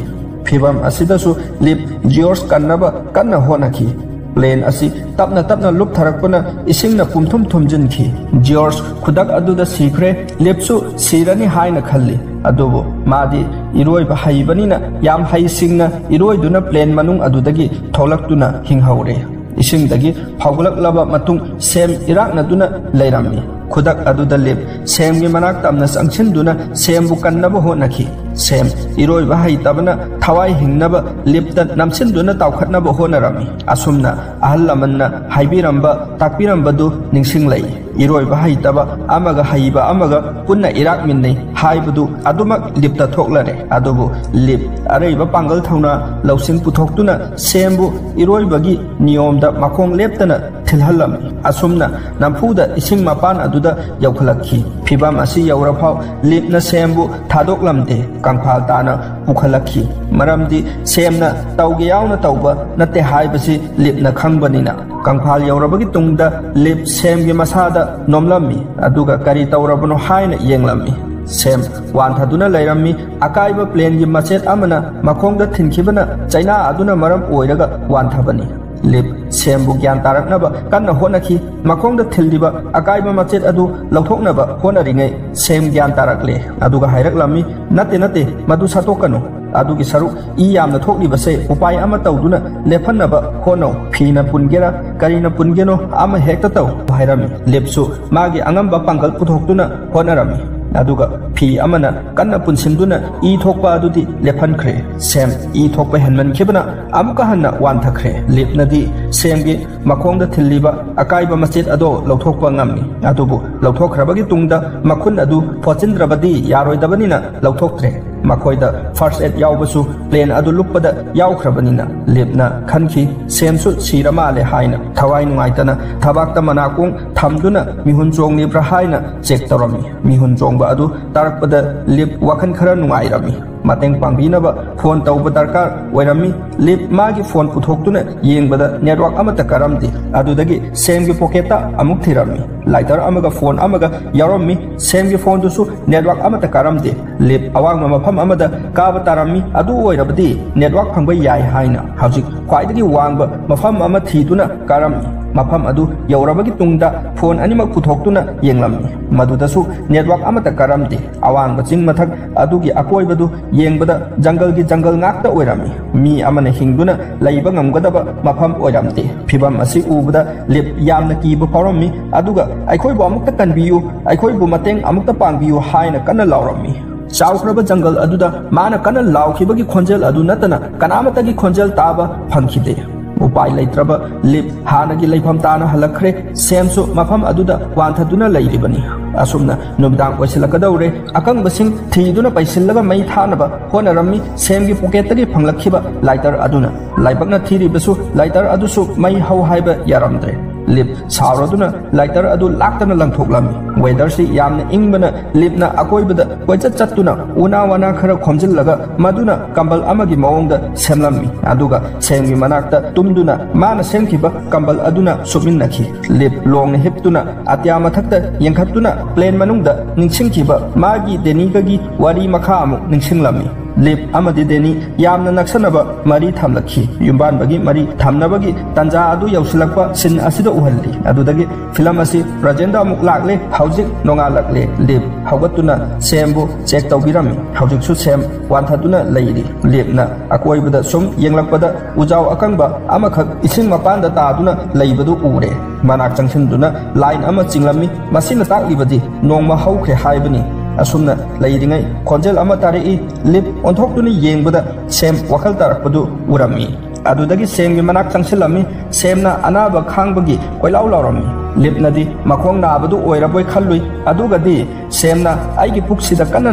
ꯐꯤꯚꯝ ꯑꯁꯤꯗꯁꯨ ꯂꯤꯞ ꯖꯤꯑꯣꯔꯖ ꯀꯟꯅꯕ ꯀꯟꯅ ꯍꯣꯠꯅꯈꯤ꯫ ꯄ꯭ꯂꯦꯟ ꯑꯁꯤ ꯇꯞꯅ ꯇꯞꯅ ꯂꯨꯞꯊꯔꯛꯄꯅ ꯏꯁꯤꯡꯅ ꯄꯨꯝꯊꯨꯝ ꯊꯨꯝꯖꯤꯟꯈꯤ꯫ ꯖꯤꯑꯣꯔꯖ ꯈꯨꯗꯛ ꯑꯗꯨꯗ ꯁꯤꯈ꯭ꯔꯦ꯫ ꯂꯤꯞꯁꯨ ꯁꯤꯔꯅꯤ ꯍꯥꯏꯅ ꯈꯜꯂꯤ꯫ ꯑꯗꯨꯕꯨ ꯃꯥꯗꯤ ꯏꯔꯣꯏꯕ ꯍꯩꯕꯅꯤꯅ ꯌꯥꯝ ꯍꯩꯁꯤꯡꯅ ꯏꯔꯣꯏꯗꯨꯅ ꯄ꯭ꯂꯦꯟ ꯃꯅꯨꯡ ꯑꯗꯨꯗꯒꯤ ꯊꯣꯛꯂꯛꯇꯨꯅ ꯍꯤꯡꯍꯧꯔꯦ꯫ ꯏꯁꯤꯡꯗꯒꯤ ꯐꯥꯎꯒꯠꯂꯛꯂꯕ ꯃꯇꯨꯡ ꯁꯦꯝ ꯏꯔꯥꯛꯅꯗꯨꯅ ꯂꯩꯔꯝꯃꯤ꯫ ꯈꯨꯗꯛ ꯑꯗꯨꯗ ꯂꯤꯞ ꯁꯦꯝꯒꯤ ꯃꯅꯥꯛ ꯇꯝꯅ ꯆꯪꯁꯤꯟꯗꯨꯅ ꯁꯦꯝꯕꯨ ꯀꯟꯅꯕ ꯍꯣꯠꯅꯈꯤ꯫ ꯁꯦꯝ ꯏꯔꯣꯏꯕ ꯍꯩꯇꯕꯅ ꯊꯋꯥꯏ ꯍꯤꯡꯅꯕ ꯂꯤꯞꯇ ꯅꯝꯁꯤꯟꯗꯨꯅ ꯇꯥꯎꯈꯠꯅꯕ ꯍꯣꯠꯅꯔꯝꯃꯤ꯫ ꯑꯁꯨꯝꯅ ꯑꯍꯜ ꯂꯃꯟꯅ ꯍꯥꯏꯕꯤꯔꯝꯕ, ꯇꯥꯛꯄꯤꯔꯝꯕꯗꯨ ꯅꯤꯡꯁꯤꯡꯂꯛꯏ꯫ ꯏꯔꯣꯏꯕ ꯍꯩꯇꯕ ꯑꯃꯒ ꯍꯩꯕ ꯑꯃꯒ ꯄꯨꯟꯅ ꯏꯔꯥꯛꯃꯤꯟꯅꯩ ꯍꯥꯏꯕꯗꯨ ꯑꯗꯨꯃꯛ ꯂꯤꯞꯇ ꯊꯣꯛꯂꯔꯦ꯫ ꯑꯗꯨꯕꯨ ꯂꯤꯞ ꯑꯔꯩꯕ ꯄꯥꯡꯒꯜ ꯊꯧꯅꯥ ꯂꯧꯁꯤꯡ ꯄꯨꯊꯣꯛꯇꯨꯅ ꯁꯦꯝꯕꯨ ꯏꯔꯣꯏꯕꯒꯤ ꯅꯤꯌꯣꯝꯗ ꯃꯈꯣꯡ ꯂꯦꯞꯇꯅ ꯊꯤꯜꯍꯜꯂꯝꯃꯤ꯫ ꯑꯁꯨꯝꯅ ꯅꯝꯐꯨꯗ ꯏꯁꯤꯡ ꯃꯄꯥꯟ ꯑꯗꯨꯗ ꯌꯧꯈꯠꯂꯛꯈꯤ꯫ ꯐꯤꯚꯝ ꯑꯁꯤ ꯌꯧꯔꯐꯥꯎ ꯂꯤꯞꯅ ꯁꯦꯝꯕꯨ ꯊꯥꯗꯣꯛꯂꯝꯗꯦ, ꯀꯪꯐꯥꯜ ꯇꯥꯅ ꯄꯨꯈꯠꯂꯛꯈꯤ꯫ ꯃꯔꯝꯗꯤ ꯁꯦꯝꯅ ꯇꯧꯒꯦ ꯌꯥꯎꯅ ꯇꯧꯕ ꯅꯠꯇꯦ ꯍꯥꯏꯕꯁꯤ ꯂꯤꯞꯅ ꯈꯪꯕꯅꯤꯅ꯫ ꯀꯪꯐꯥꯜ ꯌꯧꯔꯕꯒꯤ ꯇꯨꯡꯗ ꯂꯤꯞ ꯁꯦꯝꯒꯤ ꯃꯁꯥꯗ ꯅꯣꯝꯂꯝꯃꯤ, ꯑꯗꯨꯒ ꯀꯔꯤ ꯇꯧꯔꯕꯅꯣ ꯍꯥꯏꯅ ꯌꯦꯡꯂꯝꯃꯤ꯫ ꯁꯦꯝ ꯋꯥꯟꯊꯗꯨꯅ ꯂꯩꯔꯝꯃꯤ꯫ ꯑꯀꯥꯏꯕ ꯄ꯭ꯂꯦꯟꯒꯤ ꯃꯆꯦꯠ ꯑꯃꯅ ꯃꯈꯣꯡꯗ ꯊꯤꯟꯈꯤꯕꯅ ꯆꯩꯅꯥ ꯑꯗꯨꯅ ꯃꯔꯝ ꯑꯣꯏꯔꯒ ꯋꯥꯟꯊꯕꯅꯤ꯫ ꯂꯤꯞ ꯁꯦꯝꯕꯨ ꯒ꯭ꯌꯥꯟ ꯇꯥꯔꯛꯅꯕ ꯀꯟꯅ ꯍꯣꯠꯅꯈꯤ꯫ ꯃꯈꯣꯡꯗ ꯊꯤꯜꯂꯤꯕ ꯑꯀꯥꯏꯕ ꯃꯆꯦꯠ ꯑꯗꯨ ꯂꯧꯊꯣꯛꯅꯕ ꯍꯣꯠꯅꯔꯤꯉꯩ ꯁꯦꯝ ꯒ꯭ꯌꯥꯟ ꯇꯥꯔꯛꯂꯦ, ꯑꯗꯨꯒ ꯍꯥꯏꯔꯛꯂꯝꯃꯤ, "ꯅꯠꯇꯦ, ꯅꯠꯇꯦ, ꯃꯗꯨ ꯁꯠꯇꯣꯛꯀꯅꯨ꯫ ꯑꯗꯨꯒꯤ ꯁꯔꯨꯛ ꯏ ꯌꯥꯝꯅ ꯊꯣꯛꯂꯤꯕꯁꯦ ꯎꯄꯥꯏ ꯑꯃ ꯇꯧꯗꯨꯅ ꯂꯦꯞꯍꯟꯅꯕ ꯍꯣꯠꯅꯧ꯫ ꯐꯤꯅ ꯄꯨꯟꯒꯦꯔꯥ, ꯀꯔꯤꯅ ꯄꯨꯟꯒꯦꯅꯣ, ꯑꯃ ꯍꯦꯛꯇ ꯇꯧ," ꯍꯥꯏꯔꯝꯃꯤ꯫ ꯂꯤꯞꯁꯨ ꯃꯥꯒꯤ ꯑꯉꯝꯕ ꯄꯥꯡꯒꯜ ꯄꯨꯊꯣꯛꯇꯨꯅ ꯍꯣꯠꯅꯔꯝꯃꯤ꯫ ꯑꯗꯨꯒ ꯐꯤ ꯑꯃꯅ ꯀꯟꯅ ꯄꯨꯟꯁꯤꯟꯗꯨꯅ ꯏ ꯊꯣꯛꯄ ꯑꯗꯨꯗꯤ ꯂꯦꯞꯍꯟꯈ꯭ꯔꯦ꯫ ꯁꯦꯝ ꯏ ꯊꯣꯛꯄ ꯍꯦꯟꯃꯟꯈꯤꯕꯅ ꯑꯃꯨꯛꯀ ꯍꯟꯅ ꯋꯥꯟꯊꯈ꯭ꯔꯦ꯫ ꯂꯤꯞꯅꯗꯤ ꯁꯦꯝꯒꯤ ꯃꯈꯣꯡꯗ ꯊꯤꯜꯂꯤꯕ ꯑꯀꯥꯏꯕ ꯃꯆꯦꯠ ꯑꯗꯣ ꯂꯧꯊꯣꯛꯄ ꯉꯝꯃꯤ꯫ ꯑꯗꯨꯕꯨ ꯂꯧꯊꯣꯛꯈ꯭ꯔꯕꯒꯤ ꯇꯨꯡꯗ ꯃꯈꯨꯟ ꯑꯗꯨ ꯐꯣꯠꯆꯤꯟꯗ꯭ꯔꯕꯗꯤ ꯌꯥꯔꯣꯏꯗꯕꯅꯤꯅ ꯂꯧꯊꯣꯛꯇ꯭ꯔꯦ꯫ ꯃꯈꯣꯏꯗ ꯐꯥꯔꯁ ꯑꯦꯗ ꯌꯥꯎꯕꯁꯨ ꯄ꯭ꯂꯦꯟ ꯑꯗꯨ ꯂꯨꯞꯄꯗ ꯌꯥꯎꯈ꯭ꯔꯕꯅꯤꯅ ꯂꯤꯞꯅ ꯈꯟꯈꯤ, "ꯁꯦꯝꯁꯨ ꯁꯤꯔ ꯃꯥꯜꯂꯦ" ꯍꯥꯏꯅ꯫ ꯊꯋꯥꯏ ꯅꯨꯡꯉꯥꯏꯇꯅ ꯊꯕꯥꯛꯇ ꯃꯅꯥꯀꯣꯡ ꯊꯝꯗꯨꯅ ꯃꯤꯍꯨꯟ ꯆꯣꯡꯂꯤꯕ꯭ꯔꯥ ꯍꯥꯏꯅ ꯆꯦꯛ ꯇꯧꯔꯝꯃꯤ꯫ ꯃꯤꯍꯨꯟ ꯆꯣꯡꯕ ꯑꯗꯨ ꯇꯥꯔꯛꯄꯗ ꯂꯤꯞ ꯋꯥꯈꯜ ꯈꯔ ꯅꯨꯡꯉꯥꯏꯔꯝꯃꯤ꯫ ꯃꯇꯦꯡ ꯄꯥꯡꯕꯤꯅꯕ ꯐꯣꯟ ꯇꯧꯕ ꯗꯔꯀꯥꯔ ꯑꯣꯏꯔꯝꯃꯤ꯫ ꯂꯤꯞ ꯃꯥꯒꯤ ꯐꯣꯟ ꯄꯨꯊꯣꯛꯇꯨꯅ ꯌꯦꯡꯕꯗ ꯅꯦꯠꯋꯥꯛ ꯑꯃꯠꯇ ꯀꯥꯔꯝꯗꯦ꯫ ꯑꯗꯨꯗꯒꯤ ꯁꯦꯝꯒꯤ ꯄꯣꯀꯦꯠꯇ ꯑꯃꯨꯛ ꯊꯤꯔꯝꯃꯤ꯫ ꯂꯥꯏꯇꯔ ꯑꯃꯒ ꯐꯣꯟ ꯑꯃꯒ ꯌꯥꯎꯔꯝꯃꯤ꯫ ꯁꯦꯝꯒꯤ ꯐꯣꯟꯗꯨꯁꯨ ꯅꯦꯠꯋꯥꯛ ꯑꯃꯠꯇ ꯀꯥꯔꯝꯗꯦ꯫ ꯂꯤꯞ ꯑꯋꯥꯡꯕ ꯃꯐꯝ ꯑꯃꯗ ꯀꯥꯕ ꯇꯥꯔꯝꯃꯤ꯫ ꯑꯗꯨ ꯑꯣꯏꯔꯕꯗꯤ ꯅꯦꯠꯋꯥꯛ ꯐꯪꯕ ꯌꯥꯏ ꯍꯥꯏꯅ ꯍꯧꯖꯤꯛ ꯈ꯭ꯋꯥꯏꯗꯒꯤ ꯋꯥꯡꯕ ꯃꯐꯝ ꯑꯃ ꯊꯤꯗꯨꯅ ꯀꯥꯔꯝꯃꯤ꯫ ꯃꯐꯝ ꯑꯗꯨ ꯌꯧꯔꯕꯒꯤ ꯇꯨꯡꯗ ꯐꯣꯟ ꯑꯅꯤꯃꯛ ꯄꯨꯊꯣꯛꯇꯨꯅ ꯌꯦꯡꯂꯝꯃꯤ꯫ ꯃꯗꯨꯗꯁꯨ ꯅꯦꯠꯋꯥꯛ ꯑꯃꯠꯇ ꯀꯥꯔꯝꯗꯦ꯫ ꯑꯋꯥꯡꯕ ꯆꯤꯡ ꯃꯊꯛ ꯑꯗꯨꯒꯤ ꯑꯀꯣꯏꯕꯗꯨ ꯌꯦꯡꯕꯗ ꯖꯪꯒꯜꯒꯤ ꯖꯪꯒꯜ ꯉꯥꯛꯇ ꯑꯣꯏꯔꯝꯃꯤ꯫ ꯃꯤ ꯑꯃꯅ ꯍꯤꯡꯗꯨꯅ ꯂꯩꯕ ꯉꯝꯒꯗꯕ ꯃꯐꯝ ꯑꯣꯏꯔꯝꯗꯦ꯫ ꯐꯤꯚꯝ ꯑꯁꯤ ꯎꯕꯗ ꯂꯤꯞ ꯌꯥꯝꯅ ꯀꯤꯕ ꯐꯥꯎꯔꯝꯃꯤ, ꯑꯗꯨꯒ "ꯑꯩꯈꯣꯏꯕꯨ ꯑꯃꯨꯛꯇ ꯀꯟꯕꯤꯌꯨ, ꯑꯩꯈꯣꯏꯕꯨ ꯃꯇꯦꯡ ꯑꯃꯨꯛꯇ ꯄꯥꯡꯕꯤꯌꯨ" ꯍꯥꯏꯅ ꯀꯟꯅ ꯂꯥꯎꯔꯝꯃꯤ꯫ ꯆꯥꯎꯈ꯭ꯔꯕ ꯖꯪꯒꯜ ꯑꯗꯨꯗ ꯃꯥꯅ ꯀꯟꯅ ꯂꯥꯎꯈꯤꯕꯒꯤ ꯈꯣꯟꯖꯦꯜ ꯑꯗꯨ ꯅꯠꯇꯅ ꯀꯅꯥꯃꯠꯇꯒꯤ ꯈꯣꯟꯖꯦꯜ ꯇꯥꯕ ꯐꯪꯈꯤꯗꯦ꯫ ꯎꯄꯥꯏ ꯂꯩꯇ꯭ꯔꯕ ꯂꯤꯞ ꯍꯥꯟꯅꯒꯤ ꯂꯩꯐꯝ ꯇꯥꯅ ꯍꯜꯂꯛꯈ꯭ꯔꯦ꯫ ꯁꯦꯝꯁꯨ ꯃꯐꯝ ꯑꯗꯨꯗ ꯋꯥꯟꯊꯗꯨꯅ ꯂꯩꯔꯤꯕꯅꯤ꯫ ꯑꯁꯨꯝꯅ ꯅꯨꯃꯤꯗꯥꯡ ꯑꯣꯏꯁꯤꯜꯂꯛꯀꯗꯧꯔꯦ꯫ ꯑꯀꯪꯕꯁꯤꯡ ꯊꯤꯗꯨꯅ ꯄꯩꯁꯤꯜꯂꯒ ꯃꯩ ꯊꯥꯅꯕ ꯍꯣꯠꯅꯔꯝꯃꯤ꯫ ꯁꯦꯝꯒꯤ ꯄꯣꯀꯦꯠꯇꯒꯤ ꯐꯪꯂꯛꯈꯤꯕ ꯂꯥꯏꯇꯔ ꯑꯗꯨꯅ꯫ ꯂꯥꯏꯕꯛꯅ ꯊꯤꯔꯤꯕꯁꯨ ꯂꯥꯏꯇꯔ ꯑꯗꯨꯁꯨ ꯃꯩ ꯍꯧ ꯍꯥꯏꯕ ꯌꯥꯔꯝꯗ꯭ꯔꯦ꯫ ꯂꯤꯞ ꯁꯥꯎꯔꯗꯨꯅ ꯂꯥꯏꯇꯔ ꯑꯗꯨ ꯂꯥꯛꯇꯅ ꯂꯪꯊꯣꯛꯂꯝꯃꯤ꯫ ꯋꯦꯗꯔꯁꯤ ꯌꯥꯝꯅ ꯏꯪꯕꯅ ꯂꯤꯞꯅ ꯑꯀꯣꯏꯕꯗ ꯀꯣꯏꯆꯠ ꯆꯠꯇꯨꯅ ꯎꯅꯥ ꯋꯥꯅꯥ ꯈꯔ ꯈꯣꯝꯖꯤꯜꯂꯒ ꯃꯗꯨꯅ ꯀꯝꯕꯜ ꯑꯃꯒꯤ ꯃꯑꯣꯡꯗ ꯁꯦꯝꯂꯝꯃꯤ꯫ ꯑꯗꯨꯒ ꯁꯦꯝꯒꯤ ꯃꯅꯥꯛꯇ ꯇꯨꯝꯗꯨꯅ ꯃꯥꯅ ꯁꯦꯝꯈꯤꯕ ꯀꯝꯕꯜ ꯑꯗꯨꯅ ꯁꯨꯞꯃꯤꯟꯅꯈꯤ꯫ ꯂꯤꯞ ꯂꯣꯡꯅ ꯍꯤꯞꯇꯨꯅ ꯑꯇꯤꯌꯥ ꯃꯊꯛꯇ ꯌꯦꯡꯈꯠꯇꯨꯅ ꯄ꯭ꯂꯦꯟ ꯃꯅꯨꯡꯗ ꯅꯤꯡꯁꯤꯡꯈꯤꯕ ꯃꯥꯒꯤ ꯗꯦꯅꯤꯒꯒꯤ ꯋꯥꯔꯤ ꯃꯈꯥ ꯑꯃꯨꯛ ꯅꯤꯡꯁꯤꯡꯂꯝꯃꯤ꯫ ꯂꯤꯞ ꯑꯃꯗꯤ ꯗꯦꯅꯤ ꯌꯥꯝꯅ ꯅꯛꯁꯟꯅꯕ ꯃꯔꯤ ꯊꯝꯂꯛꯈꯤ꯫ ꯌꯨꯝꯕꯥꯟꯕꯒꯤ ꯃꯔꯤ ꯊꯝꯅꯕꯒꯤ ꯇꯥꯟꯖꯥ ꯑꯗꯨ ꯌꯧꯁꯤꯜꯂꯛꯄ ꯁꯤꯟ ꯑꯁꯤꯗ ꯎꯍꯜꯂꯤ꯫ ꯑꯗꯨꯗꯒꯤ ꯐꯤꯂꯝ ꯑꯁꯤ ꯄ꯭ꯔꯖꯦꯟꯗ ꯑꯃꯨꯛ ꯂꯥꯛꯂꯦ꯫ ꯍꯧꯖꯤꯛ ꯅꯣꯡꯉꯥꯜꯂꯛꯂꯦ꯫ ꯂꯤꯞ ꯍꯧꯒꯠꯇꯨꯅ ꯁꯦꯝꯕꯨ ꯆꯦꯛ ꯇꯧꯕꯤꯔꯝꯃꯤ꯫ ꯍꯧꯖꯤꯛꯁꯨ ꯁꯦꯝ ꯋꯥꯟꯊꯗꯨꯅ ꯂꯩꯔꯤ꯫ ꯂꯤꯞꯅ ꯑꯀꯣꯏꯕꯗ ꯁꯨꯝ ꯌꯦꯡꯂꯛꯄꯗ ꯎꯖꯥꯎ ꯑꯀꯪꯕ ꯑꯃꯈꯛ ꯏꯁꯤꯡ ꯃꯄꯥꯟꯗ ꯇꯥꯗꯨꯅ ꯂꯩꯕꯗꯨ ꯎꯔꯦ꯫ ꯃꯅꯥꯛ ꯆꯪꯁꯤꯟꯗꯨꯅ ꯂꯥꯏꯟ ꯑꯃ ꯆꯤꯡꯂꯝꯃꯤ꯫ ꯃꯁꯤꯅ ꯇꯥꯛꯂꯤꯕꯗꯤ ꯅꯣꯡꯃ ꯍꯧꯈ꯭ꯔꯦ ꯍꯥꯏꯕꯅꯤ꯫ ꯑꯁꯨꯝꯅ ꯂꯩꯔꯤꯉꯩ ꯈꯣꯟꯖꯦꯜ ꯑꯃ ꯇꯥꯔꯛꯏ꯫ ꯂꯤꯞ ꯑꯣꯟꯊꯣꯛꯇꯨꯅ ꯌꯦꯡꯕꯗ ꯁꯦꯝ ꯋꯥꯈꯜ ꯇꯥꯔꯛꯄꯗꯨ ꯎꯔꯝꯃꯤ꯫ ꯑꯗꯨꯗꯒꯤ ꯁꯦꯝꯒꯤ ꯃꯅꯥꯛ ꯆꯪꯁꯤꯜꯂꯝꯃꯤ꯫ ꯁꯦꯝꯅ ꯑꯅꯥꯕ ꯈꯥꯡꯕꯒꯤ ꯀꯣꯏꯂꯥꯎ ꯂꯥꯎꯔꯝꯃꯤ꯫ ꯂꯤꯞꯅꯗꯤ ꯃꯈꯣꯡ ꯅꯥꯕꯗꯨ ꯑꯣꯏꯔꯕꯣꯏ ꯈꯜꯂꯨꯏ꯫ ꯑꯗꯨꯒꯗꯤ ꯁꯦꯝꯅ, "ꯑꯩꯒꯤ ꯄꯨꯛꯁꯤꯗ ꯀꯟꯅ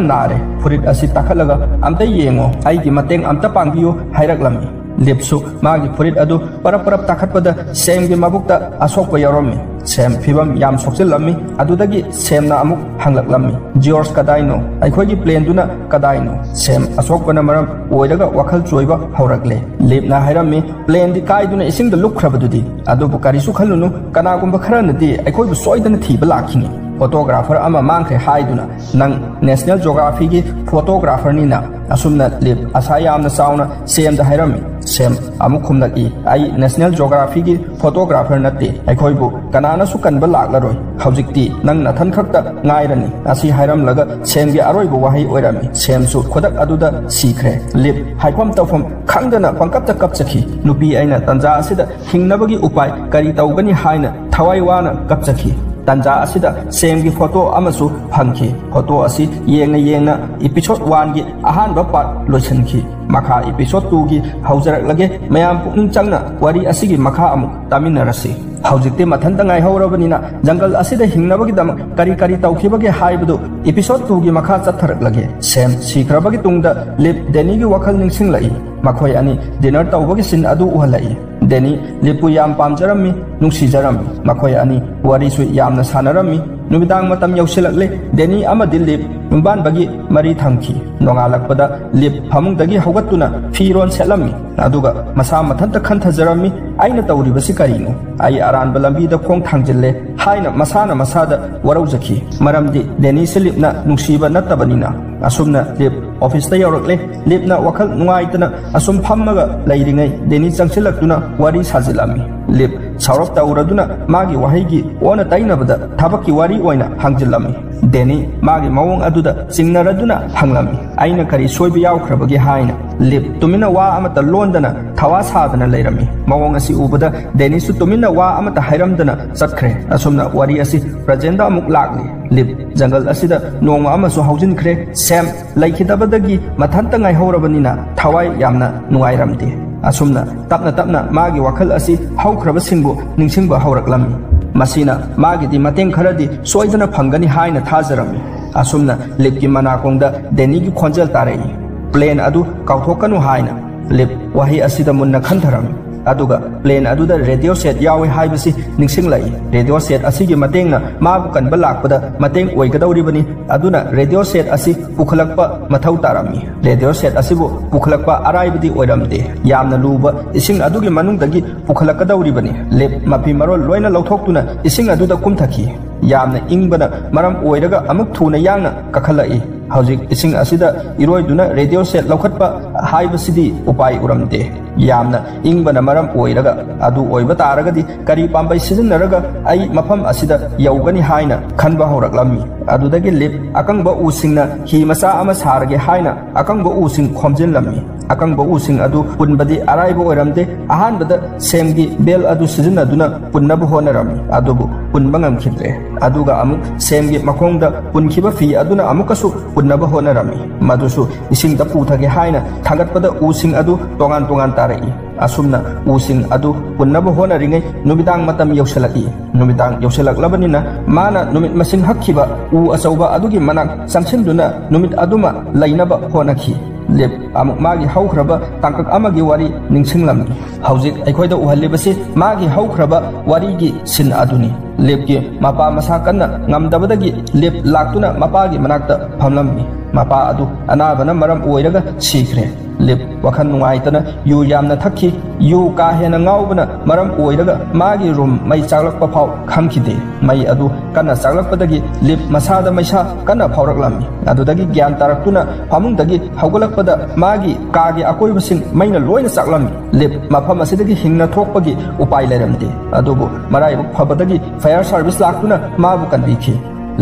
ꯅꯥꯔꯦ꯫ ꯐꯨꯔꯤꯠ ꯑꯁꯤ ꯇꯥꯈꯠꯂꯒ ꯑꯝꯇ ꯌꯦꯡꯉꯣ꯫ ꯑꯩꯒꯤ ꯃꯇꯦꯡ ꯑꯝꯇ ꯄꯥꯡꯕꯤꯌꯨ" ꯍꯥꯏꯔꯛꯂꯝꯃꯤ꯫ ꯂꯤꯞꯁꯨ ꯃꯥꯒꯤ ꯐꯨꯔꯤꯠ ꯑꯗꯨ ꯄꯔꯞ ꯄꯔꯞ ꯇꯥꯈꯠꯄꯗ ꯁꯦꯝꯒꯤ ꯃꯕꯨꯛꯇ ꯑꯁꯣꯛꯄ ꯌꯥꯎꯔꯝꯃꯤ꯫ ꯁꯦꯝ ꯐꯤꯕꯝ ꯌꯥꯝ ꯁꯣꯛꯆꯤꯜꯂꯝꯃꯤ꯫ ꯑꯗꯨꯗꯒꯤ ꯁꯦꯝꯅ ꯑꯃꯨꯛ ꯍꯪꯂꯛꯂꯝꯃꯤ, "ꯖꯤꯌꯣꯔꯖ ꯀꯗꯥꯏꯅꯣ? ꯑꯩꯈꯣꯏꯒꯤ ꯄ꯭ꯂꯦꯟꯗꯨꯅ ꯀꯗꯥꯏꯅꯣ?" ꯁꯦꯝ ꯑꯁꯣꯛꯄꯅ ꯃꯔꯝ ꯑꯣꯏꯔꯒ ꯋꯥꯈꯜ ꯆꯣꯏꯕ ꯍꯧꯔꯛꯂꯦ꯫ ꯂꯤꯞꯅ ꯍꯥꯏꯔꯝꯃꯤ, "ꯄ꯭ꯂꯦꯟꯗꯤ ꯀꯥꯏꯗꯨꯅ ꯏꯁꯤꯡꯗ ꯂꯨꯞꯈ꯭ꯔꯕꯗꯨꯗꯤ꯫ ꯑꯗꯨꯕꯨ ꯀꯔꯤꯁꯨ ꯈꯜꯂꯨꯅꯨ, ꯀꯅꯥꯒꯨꯝꯕ ꯈꯔꯅꯗꯤ ꯑꯩꯈꯣꯏꯕꯨ ꯁꯣꯏꯗꯅ ꯊꯤꯕ ꯂꯥꯛꯈꯤꯅꯤ꯫ ꯐꯣꯇꯣꯒ꯭ꯔꯥꯐꯔ ꯑꯃ ꯃꯥꯡꯈ꯭ꯔꯦ ꯍꯥꯏꯗꯨꯅ꯫ ꯅꯪ ꯅꯦꯁꯅꯦꯜ ꯖꯣꯒ꯭ꯔꯥꯐꯤꯒꯤ ꯐꯣꯇꯣꯒ꯭ꯔꯥꯐꯔꯅꯤꯅ?" ꯑꯁꯨꯝꯅ ꯂꯤꯞ ꯑꯁꯥ ꯌꯥꯝꯅ ꯆꯥꯎꯅ ꯁꯦꯝꯗ ꯍꯥꯏꯔꯝꯃꯤ꯫ ꯁꯦꯝ ꯑꯃꯨꯛ ꯈꯨꯝꯂꯛꯏ, "ꯑꯩ ꯅꯦꯁꯅꯦꯜ ꯖꯣꯒ꯭ꯔꯥꯐꯤꯒꯤ ꯐꯣꯇꯣꯒ꯭ꯔꯥꯐꯔ ꯅꯠꯇꯦ꯫ ꯑꯩꯈꯣꯏꯕꯨ ꯀꯅꯥꯅꯁꯨ ꯀꯟꯕ ꯂꯥꯛꯂꯔꯣꯏ꯫ ꯍꯧꯖꯤꯛꯇꯤ ꯅꯪ ꯅꯊꯟ ꯈꯛꯇ ꯉꯥꯏꯔꯅꯤ꯫" ꯑꯁꯤ ꯍꯥꯏꯔꯝꯂꯒ ꯁꯦꯝꯒꯤ ꯑꯔꯣꯏꯕ ꯋꯥꯍꯩ ꯑꯣꯏꯔꯝꯃꯤ꯫ ꯁꯦꯝꯁꯨ ꯈꯨꯗꯛ ꯑꯗꯨꯗ ꯁꯤꯈ꯭ꯔꯦ꯫ ꯂꯤꯞ ꯍꯥꯏꯐꯝ ꯇꯧꯐꯝ ꯈꯪꯗꯅ ꯄꯪꯀꯞꯇ ꯀꯞꯆꯈꯤ꯫ ꯅꯨꯄꯤ ꯑꯩꯅ ꯇꯥꯟꯖꯥ ꯑꯁꯤꯗ ꯍꯤꯡꯅꯕꯒꯤ ꯎꯄꯥꯏ ꯀꯔꯤ ꯇꯧꯒꯅꯤ ꯍꯥꯏꯅ ꯊꯋꯥꯏ ꯋꯥꯅ ꯀꯞꯆꯈꯤ꯫ ꯇꯥꯟꯖꯥ ꯑꯁꯤꯗ ꯁꯦꯝꯒꯤ ꯐꯣꯇꯣ ꯑꯃꯁꯨ ꯐꯪꯈꯤ꯫ ꯐꯣꯇꯣ ꯑꯁꯤ ꯌꯦꯡꯅ ꯌꯦꯡꯅ ꯏꯄꯤꯁꯣꯗ ꯋꯥꯟꯒꯤ ꯑꯍꯥꯟꯕ ꯄꯥꯔꯠ ꯂꯣꯏꯁꯤꯟꯈꯤ꯫ ꯃꯈꯥ ꯏꯄꯤꯁꯣꯗ ꯇꯨꯒꯤ ꯍꯧꯖꯔꯛꯂꯒꯦ꯫ ꯃꯌꯥꯝ ꯄꯨꯛꯅꯤꯡ ꯆꯪꯅ ꯋꯥꯔꯤ ꯑꯁꯤꯒꯤ ꯃꯈꯥ ꯑꯃꯨꯛ ꯇꯥꯃꯤꯟꯅꯔꯁꯤ꯫ ꯍꯧꯖꯤꯛꯇꯤ ꯃꯊꯟꯇ ꯉꯥꯏꯍꯧꯔꯕꯅꯤꯅ ꯖꯪꯒꯜ ꯑꯁꯤꯗ ꯍꯤꯡꯅꯕꯒꯤꯗꯃꯛ ꯀꯔꯤ ꯀꯔꯤ ꯇꯧꯈꯤꯕꯒꯦ ꯍꯥꯏꯕꯗꯨ ꯏꯄꯤꯁꯣꯗ ꯇꯨꯒꯤ ꯃꯈꯥ ꯆꯠꯊꯔꯛꯂꯒꯦ꯫ ꯁꯦꯝ ꯁꯤꯈ꯭ꯔꯕꯒꯤ ꯇꯨꯡꯗ ꯂꯤꯞ ꯗꯦꯅꯤꯒꯤ ꯋꯥꯈꯜ ꯅꯤꯡꯁꯤꯡꯂꯛꯏ꯫ ꯃꯈꯣꯏ ꯑꯅꯤ ꯗꯤꯅꯔ ꯇꯧꯕꯒꯤ ꯁꯤꯟ ꯑꯗꯨ ꯎꯍꯜꯂꯛꯏ꯫ ꯗꯦꯅꯤ ꯂꯤꯞꯄꯨ ꯌꯥꯝ ꯄꯥꯝꯖꯔꯝꯃꯤ, ꯅꯨꯡꯁꯤꯖꯔꯝꯃꯤ꯫ ꯃꯈꯣꯏ ꯑꯅꯤ ꯋꯥꯔꯤꯁꯨ ꯌꯥꯝꯅ ꯁꯥꯟꯅꯔꯝꯃꯤ꯫ ꯅꯨꯃꯤꯗꯥꯡ ꯃꯇꯝ ꯌꯧꯁꯤꯜꯂꯛꯂꯦ꯫ ꯗꯦꯅꯤ ꯑꯃꯗꯤ ꯂꯤꯞ ꯌꯨꯝꯕꯥꯟꯕꯒꯤ ꯃꯔꯤ ꯊꯝꯈꯤ꯫ ꯅꯣꯡꯉꯥꯜꯂꯛꯄꯗ ꯂꯤꯞ ꯐꯃꯨꯡꯗꯒꯤ ꯍꯧꯒꯠꯇꯨꯅ ꯐꯤꯔꯣꯜ ꯁꯦꯠꯂꯝꯃꯤ꯫ ꯑꯗꯨꯒ ꯃꯁꯥ ꯃꯊꯟꯇ ꯈꯟꯊꯖꯔꯝꯃꯤ, "ꯑꯩꯅ ꯇꯧꯔꯤꯕꯁꯤ ꯀꯔꯤꯅꯣ? ꯑꯩ ꯑꯔꯥꯟꯕ ꯂꯝꯕꯤꯗ ꯈꯣꯡ ꯊꯥꯡꯖꯤꯜꯂꯦ" ꯍꯥꯏꯅ ꯃꯁꯥꯅ ꯃꯁꯥꯗ ꯋꯥꯔꯧꯖꯈꯤ꯫ ꯃꯔꯝꯗꯤ ꯗꯦꯅꯤꯁꯤ ꯂꯤꯞꯅ ꯅꯨꯡꯁꯤꯕ ꯅꯠꯇꯕꯅꯤꯅ꯫ ꯑꯁꯨꯝꯅ ꯂꯤꯞ ꯑꯣꯐꯤꯁꯇ ꯌꯧꯔꯛꯂꯦ꯫ ꯂꯤꯞꯅ ꯋꯥꯈꯜ ꯅꯨꯡꯉꯥꯏꯇꯅ ꯑꯁꯨꯝ ꯐꯝꯃꯒ ꯂꯩꯔꯤꯉꯩ ꯗꯦꯅꯤ ꯆꯪꯁꯤꯜꯂꯛꯇꯨꯅ ꯋꯥꯔꯤ ꯁꯥꯖꯤꯜꯂꯝꯃꯤ꯫ ꯂꯤꯞ ꯁꯥꯎꯔꯞ ꯇꯧꯔꯗꯨꯅ ꯃꯥꯒꯤ ꯋꯥꯍꯩꯒꯤ ꯑꯣꯟꯅ ꯇꯩꯅꯕꯗ ꯊꯕꯛꯀꯤ ꯋꯥꯔꯤ ꯑꯣꯏꯅ ꯍꯪꯖꯤꯜꯂꯝꯃꯤ꯫ ꯗꯦꯅꯤ ꯃꯥꯒꯤ ꯃꯑꯣꯡ ꯑꯗꯨꯗ ꯆꯤꯡꯅꯔꯗꯨꯅ ꯍꯪꯂꯝꯃꯤ, "ꯑꯩꯅ ꯀꯔꯤ ꯁꯣꯏꯕ ꯌꯥꯎꯈ꯭ꯔꯕꯒꯦ?" ꯍꯥꯏꯅ꯫ ꯂꯤꯞ ꯇꯨꯃꯤꯟꯅ ꯋꯥ ꯑꯃꯠꯇ ꯂꯣꯟꯗꯅ ꯊꯋꯥ ꯁꯥꯗꯅ ꯂꯩꯔꯝꯃꯤ꯫ ꯃꯑꯣꯡ ꯑꯁꯤ ꯎꯕꯗ ꯗꯦꯅꯤꯁꯁꯨ ꯇꯨꯃꯤꯟꯅ ꯋꯥ ꯑꯃꯠꯇ ꯍꯥꯏꯔꯝꯗꯅ ꯆꯠꯈ꯭ꯔꯦ꯫ ꯑꯁꯨꯝꯅ ꯋꯥꯔꯤ ꯑꯁꯤ ꯄ꯭ꯔꯖꯦꯟꯗ ꯑꯃꯨꯛ ꯂꯥꯛꯂꯤ꯫ ꯂꯤꯞ ꯖꯪꯒꯜ ꯑꯁꯤꯗ ꯅꯣꯡꯃ ꯑꯃꯁꯨ ꯍꯧꯖꯤꯟꯈ꯭ꯔꯦ꯫ ꯁꯦꯝ ꯂꯩꯈꯤꯗꯕꯗꯒꯤ ꯃꯊꯟꯇ ꯉꯥꯏꯍꯧꯔꯕꯅꯤꯅ ꯊꯋꯥꯏ ꯌꯥꯝꯅ ꯅꯨꯡꯉꯥꯏꯔꯝꯗꯦ꯫ ꯑꯁꯨꯝꯅ ꯇꯞꯅ ꯇꯞꯅ ꯃꯥꯒꯤ ꯋꯥꯈꯜ ꯑꯁꯤ ꯍꯧꯈ꯭ꯔꯕꯁꯤꯡꯕꯨ ꯅꯤꯡꯁꯤꯡꯕ ꯍꯧꯔꯛꯂꯝꯃꯤ꯫ ꯃꯁꯤꯅ ꯃꯥꯒꯤꯗꯤ ꯃꯇꯦꯡ ꯈꯔꯗꯤ ꯁꯣꯏꯗꯅ ꯐꯪꯒꯅꯤ ꯍꯥꯏꯅ ꯊꯥꯖꯔꯝꯃꯤ꯫ ꯑꯁꯨꯝꯅ ꯂꯤꯞꯀꯤ ꯃꯅꯥꯀꯣꯡꯗ ꯗꯦꯅꯤꯒꯤ ꯈꯣꯟꯖꯦꯜ ꯇꯥꯔꯛꯏ, "ꯄ꯭ꯂꯦꯟ ꯑꯗꯨ ꯀꯥꯎꯊꯣꯛꯀꯅꯨ" ꯍꯥꯏꯅ꯫ ꯂꯤꯞ ꯋꯥꯍꯩ ꯑꯁꯤꯗ ꯃꯨꯟꯅ ꯈꯟꯊꯔꯝꯃꯤ꯫ ꯑꯗꯨꯒ ꯄ꯭ꯂꯦꯟ ꯑꯗꯨꯗ ꯔꯦꯗꯤꯑꯣ ꯁꯦꯠ ꯌꯥꯎꯏ ꯍꯥꯏꯕꯁꯤ ꯅꯤꯡꯁꯤꯡꯂꯛꯏ꯫ ꯔꯦꯗꯤꯑꯣ ꯁꯦꯠ ꯑꯁꯤꯒꯤ ꯃꯇꯦꯡꯅ ꯃꯥꯕꯨ ꯀꯟꯕ ꯂꯥꯛꯄꯗ ꯃꯇꯦꯡ ꯑꯣꯏꯒꯗꯧꯔꯤꯕꯅꯤ꯫ ꯑꯗꯨꯅ ꯔꯦꯗꯤꯑꯣ ꯁꯦꯠ ꯑꯁꯤ ꯄꯨꯈꯠꯂꯛꯄ ꯃꯊꯧ ꯇꯥꯔꯝꯃꯤ꯫ ꯔꯦꯗꯤꯑꯣ ꯁꯦꯠ ꯑꯁꯤꯕꯨ ꯄꯨꯈꯠꯂꯛꯄ ꯑꯔꯥꯏꯕꯗꯤ ꯑꯣꯏꯔꯝꯗꯦ꯫ ꯌꯥꯝꯅ ꯂꯨꯕ ꯏꯁꯤꯡ ꯑꯗꯨꯒꯤ ꯃꯅꯨꯡꯗꯒꯤ ꯄꯨꯈꯠꯂꯛꯀꯗꯧꯔꯤꯕꯅꯤ꯫ ꯂꯤꯞ ꯃꯐꯤ ꯃꯔꯣꯜ ꯂꯣꯏꯅ ꯂꯧꯊꯣꯛꯇꯨꯅ ꯏꯁꯤꯡ ꯑꯗꯨꯗ ꯀꯨꯝꯊꯈꯤ꯫ ꯌꯥꯝꯅ ꯏꯪꯕꯅ ꯃꯔꯝ ꯑꯣꯏꯔꯒ ꯑꯃꯨꯛ ꯊꯨꯅ ꯌꯥꯡꯅ ꯀꯥꯈꯠꯂꯛꯏ꯫ ꯍꯧꯖꯤꯛ ꯏꯁꯤꯡ ꯑꯁꯤꯗ ꯏꯔꯣꯏꯗꯨꯅ ꯔꯦꯗꯤꯑꯣ ꯁꯦꯠ ꯂꯧꯈꯠꯄ ꯍꯥꯏꯕꯁꯤꯗꯤ ꯎꯄꯥꯏ ꯎꯔꯝꯗꯦ꯫ ꯌꯥꯝꯅ ꯏꯪꯕꯅ ꯃꯔꯝ ꯑꯣꯏꯔꯒ, ꯑꯗꯨ ꯑꯣꯏꯕ ꯇꯥꯔꯒꯗꯤ ꯀꯔꯤ ꯄꯥꯝꯕꯩ ꯁꯤꯖꯤꯟꯅꯔꯒ ꯑꯩ ꯃꯐꯝ ꯑꯁꯤꯗ ꯌꯧꯒꯅꯤ ꯍꯥꯏꯅ ꯈꯟꯕ ꯍꯧꯔꯛꯂꯝꯃꯤ꯫ ꯑꯗꯨꯗꯒꯤ ꯂꯤꯞ ꯑꯀꯪꯕ ꯎꯁꯤꯡꯅ ꯍꯤ ꯃꯆꯥ ꯑꯃ ꯁꯥꯔꯒꯦ ꯍꯥꯏꯅ ꯑꯀꯪꯕ ꯎꯁꯤꯡ ꯈꯣꯝꯖꯤꯜꯂꯝꯃꯤ꯫ ꯑꯀꯪꯕ ꯎꯁꯤꯡ ꯑꯗꯨ ꯄꯨꯟꯕꯗꯤ ꯑꯔꯥꯏꯕ ꯑꯣꯏꯔꯝꯗꯦ꯫ ꯑꯍꯥꯟꯕꯗ ꯁꯦꯝꯒꯤ ꯕꯦꯜ ꯑꯗꯨ ꯁꯤꯖꯤꯟꯅꯗꯨꯅ ꯄꯨꯟꯅꯕ ꯍꯣꯠꯅꯔꯝꯃꯤ, ꯑꯗꯨꯕꯨ ꯄꯨꯟꯕ ꯉꯝꯈꯤꯗ꯭ꯔꯦ꯫ ꯑꯗꯨꯒ ꯑꯃꯨꯛ ꯁꯦꯝꯒꯤ ꯃꯈꯣꯡꯗ ꯄꯨꯟꯈꯤꯕ ꯐꯤ ꯑꯗꯨꯅ ꯑꯃꯨꯛꯀꯁꯨ ꯄꯨꯟꯅꯕ ꯍꯣꯠꯅꯔꯝꯃꯤ꯫ ꯃꯗꯨꯁꯨ ꯏꯁꯤꯡꯗ ꯄꯨꯊꯒꯦ ꯍꯥꯏꯅ ꯊꯥꯡꯒꯠꯄꯗ ꯎꯁꯤꯡ ꯑꯗꯨ ꯇꯣꯉꯥꯟ ꯇꯣꯉꯥꯟ ꯇꯥꯔꯛꯏ꯫ ꯑꯁꯨꯝꯅ ꯎꯁꯤꯡ ꯑꯗꯨ ꯄꯨꯟꯅꯕ ꯍꯣꯠꯅꯔꯤꯉꯩ ꯅꯨꯃꯤꯗꯥꯡ ꯃꯇꯝ ꯌꯧꯁꯤꯜꯂꯛꯏ꯫ ꯅꯨꯃꯤꯗꯥꯡ ꯌꯧꯁꯤꯜꯂꯛꯂꯕꯅꯤꯅ ꯃꯥꯅ ꯅꯨꯃꯤꯠ ꯃꯁꯤꯡ ꯍꯛꯈꯤꯕ ꯎ ꯑꯆꯧꯕ ꯑꯗꯨꯒꯤ ꯃꯅꯥꯛ ꯆꯪꯁꯤꯟꯗꯨꯅ ꯅꯨꯃꯤꯠ ꯑꯗꯨꯃ ꯂꯩꯅꯕ ꯍꯣꯠꯅꯈꯤ꯫ ꯂꯤꯞ ꯑꯃꯨꯛ ꯃꯥꯒꯤ ꯍꯧꯈ꯭ꯔꯕ ꯇꯥꯡꯀꯛ ꯑꯃꯒꯤ ꯋꯥꯔꯤ ꯅꯤꯡꯁꯤꯡꯂꯝꯃꯤ꯫ ꯍꯧꯖꯤꯛ ꯑꯩꯈꯣꯏꯗ ꯎꯍꯜꯂꯤꯕꯁꯤ ꯃꯥꯒꯤ ꯍꯧꯈ꯭ꯔꯕ ꯋꯥꯔꯤꯒꯤ ꯁꯤꯟ ꯑꯗꯨꯅꯤ꯫ ꯂꯤꯞꯀꯤ ꯃꯄꯥ ꯃꯁꯥ ꯀꯟꯅ ꯉꯝꯗꯕꯗꯒꯤ ꯂꯤꯞ ꯂꯥꯛꯇꯨꯅ ꯃꯄꯥꯒꯤ ꯃꯅꯥꯛꯇ ꯐꯝꯂꯝꯃꯤ꯫ ꯃꯄꯥ ꯑꯗꯨ ꯑꯅꯥꯕꯅ ꯃꯔꯝ ꯑꯣꯏꯔꯒ ꯁꯤꯈ꯭ꯔꯦ꯫ ꯂꯤꯞ ꯋꯥꯈꯜ ꯅꯨꯡꯉꯥꯏꯇꯅ ꯌꯨ ꯌꯥꯝꯅ ꯊꯛꯈꯤ꯫ ꯌꯨ ꯀꯥ ꯍꯦꯟꯅ ꯉꯥꯎꯕꯅ ꯃꯔꯝ ꯑꯣꯏꯔꯒ ꯃꯥꯒꯤ ꯔꯨꯝ ꯃꯩ ꯆꯥꯛꯂꯛꯄ ꯐꯥꯎ ꯈꯪꯈꯤꯗꯦ꯫ ꯃꯩ ꯑꯗꯨ ꯀꯟꯅ ꯆꯥꯛꯂꯛꯄꯗꯒꯤ ꯂꯤꯞ ꯃꯁꯥꯗ ꯃꯩꯁꯥ ꯀꯟꯅ ꯐꯥꯎꯔꯛꯂꯝꯃꯤ꯫ ꯑꯗꯨꯗꯒꯤ ꯒ꯭ꯌꯥꯟ ꯇꯥꯔꯛꯇꯨꯅ ꯐꯃꯨꯡꯗꯒꯤ ꯍꯧꯒꯠꯂꯛꯄꯗ ꯃꯥꯒꯤ ꯀꯥꯒꯤ ꯑꯀꯣꯏꯕꯁꯤꯡ ꯃꯩꯅ ꯂꯣꯏꯅ ꯆꯥꯛꯂꯝꯃꯤ꯫ ꯂꯤꯞ ꯃꯐꯝ ꯑꯁꯤꯗꯒꯤ ꯍꯤꯡꯅ ꯊꯣꯛꯄꯒꯤ ꯎꯄꯥꯏ ꯂꯩꯔꯝꯗꯦ꯫ ꯑꯗꯨꯕꯨ ꯃꯔꯥꯏꯕꯛ ꯐꯕꯗꯒꯤ ꯐꯥꯌꯔ ꯁꯥꯔꯚꯤꯁ ꯂꯥꯛꯇꯨꯅ ꯃꯥꯕꯨ ꯀꯟꯕꯤꯈꯤ꯫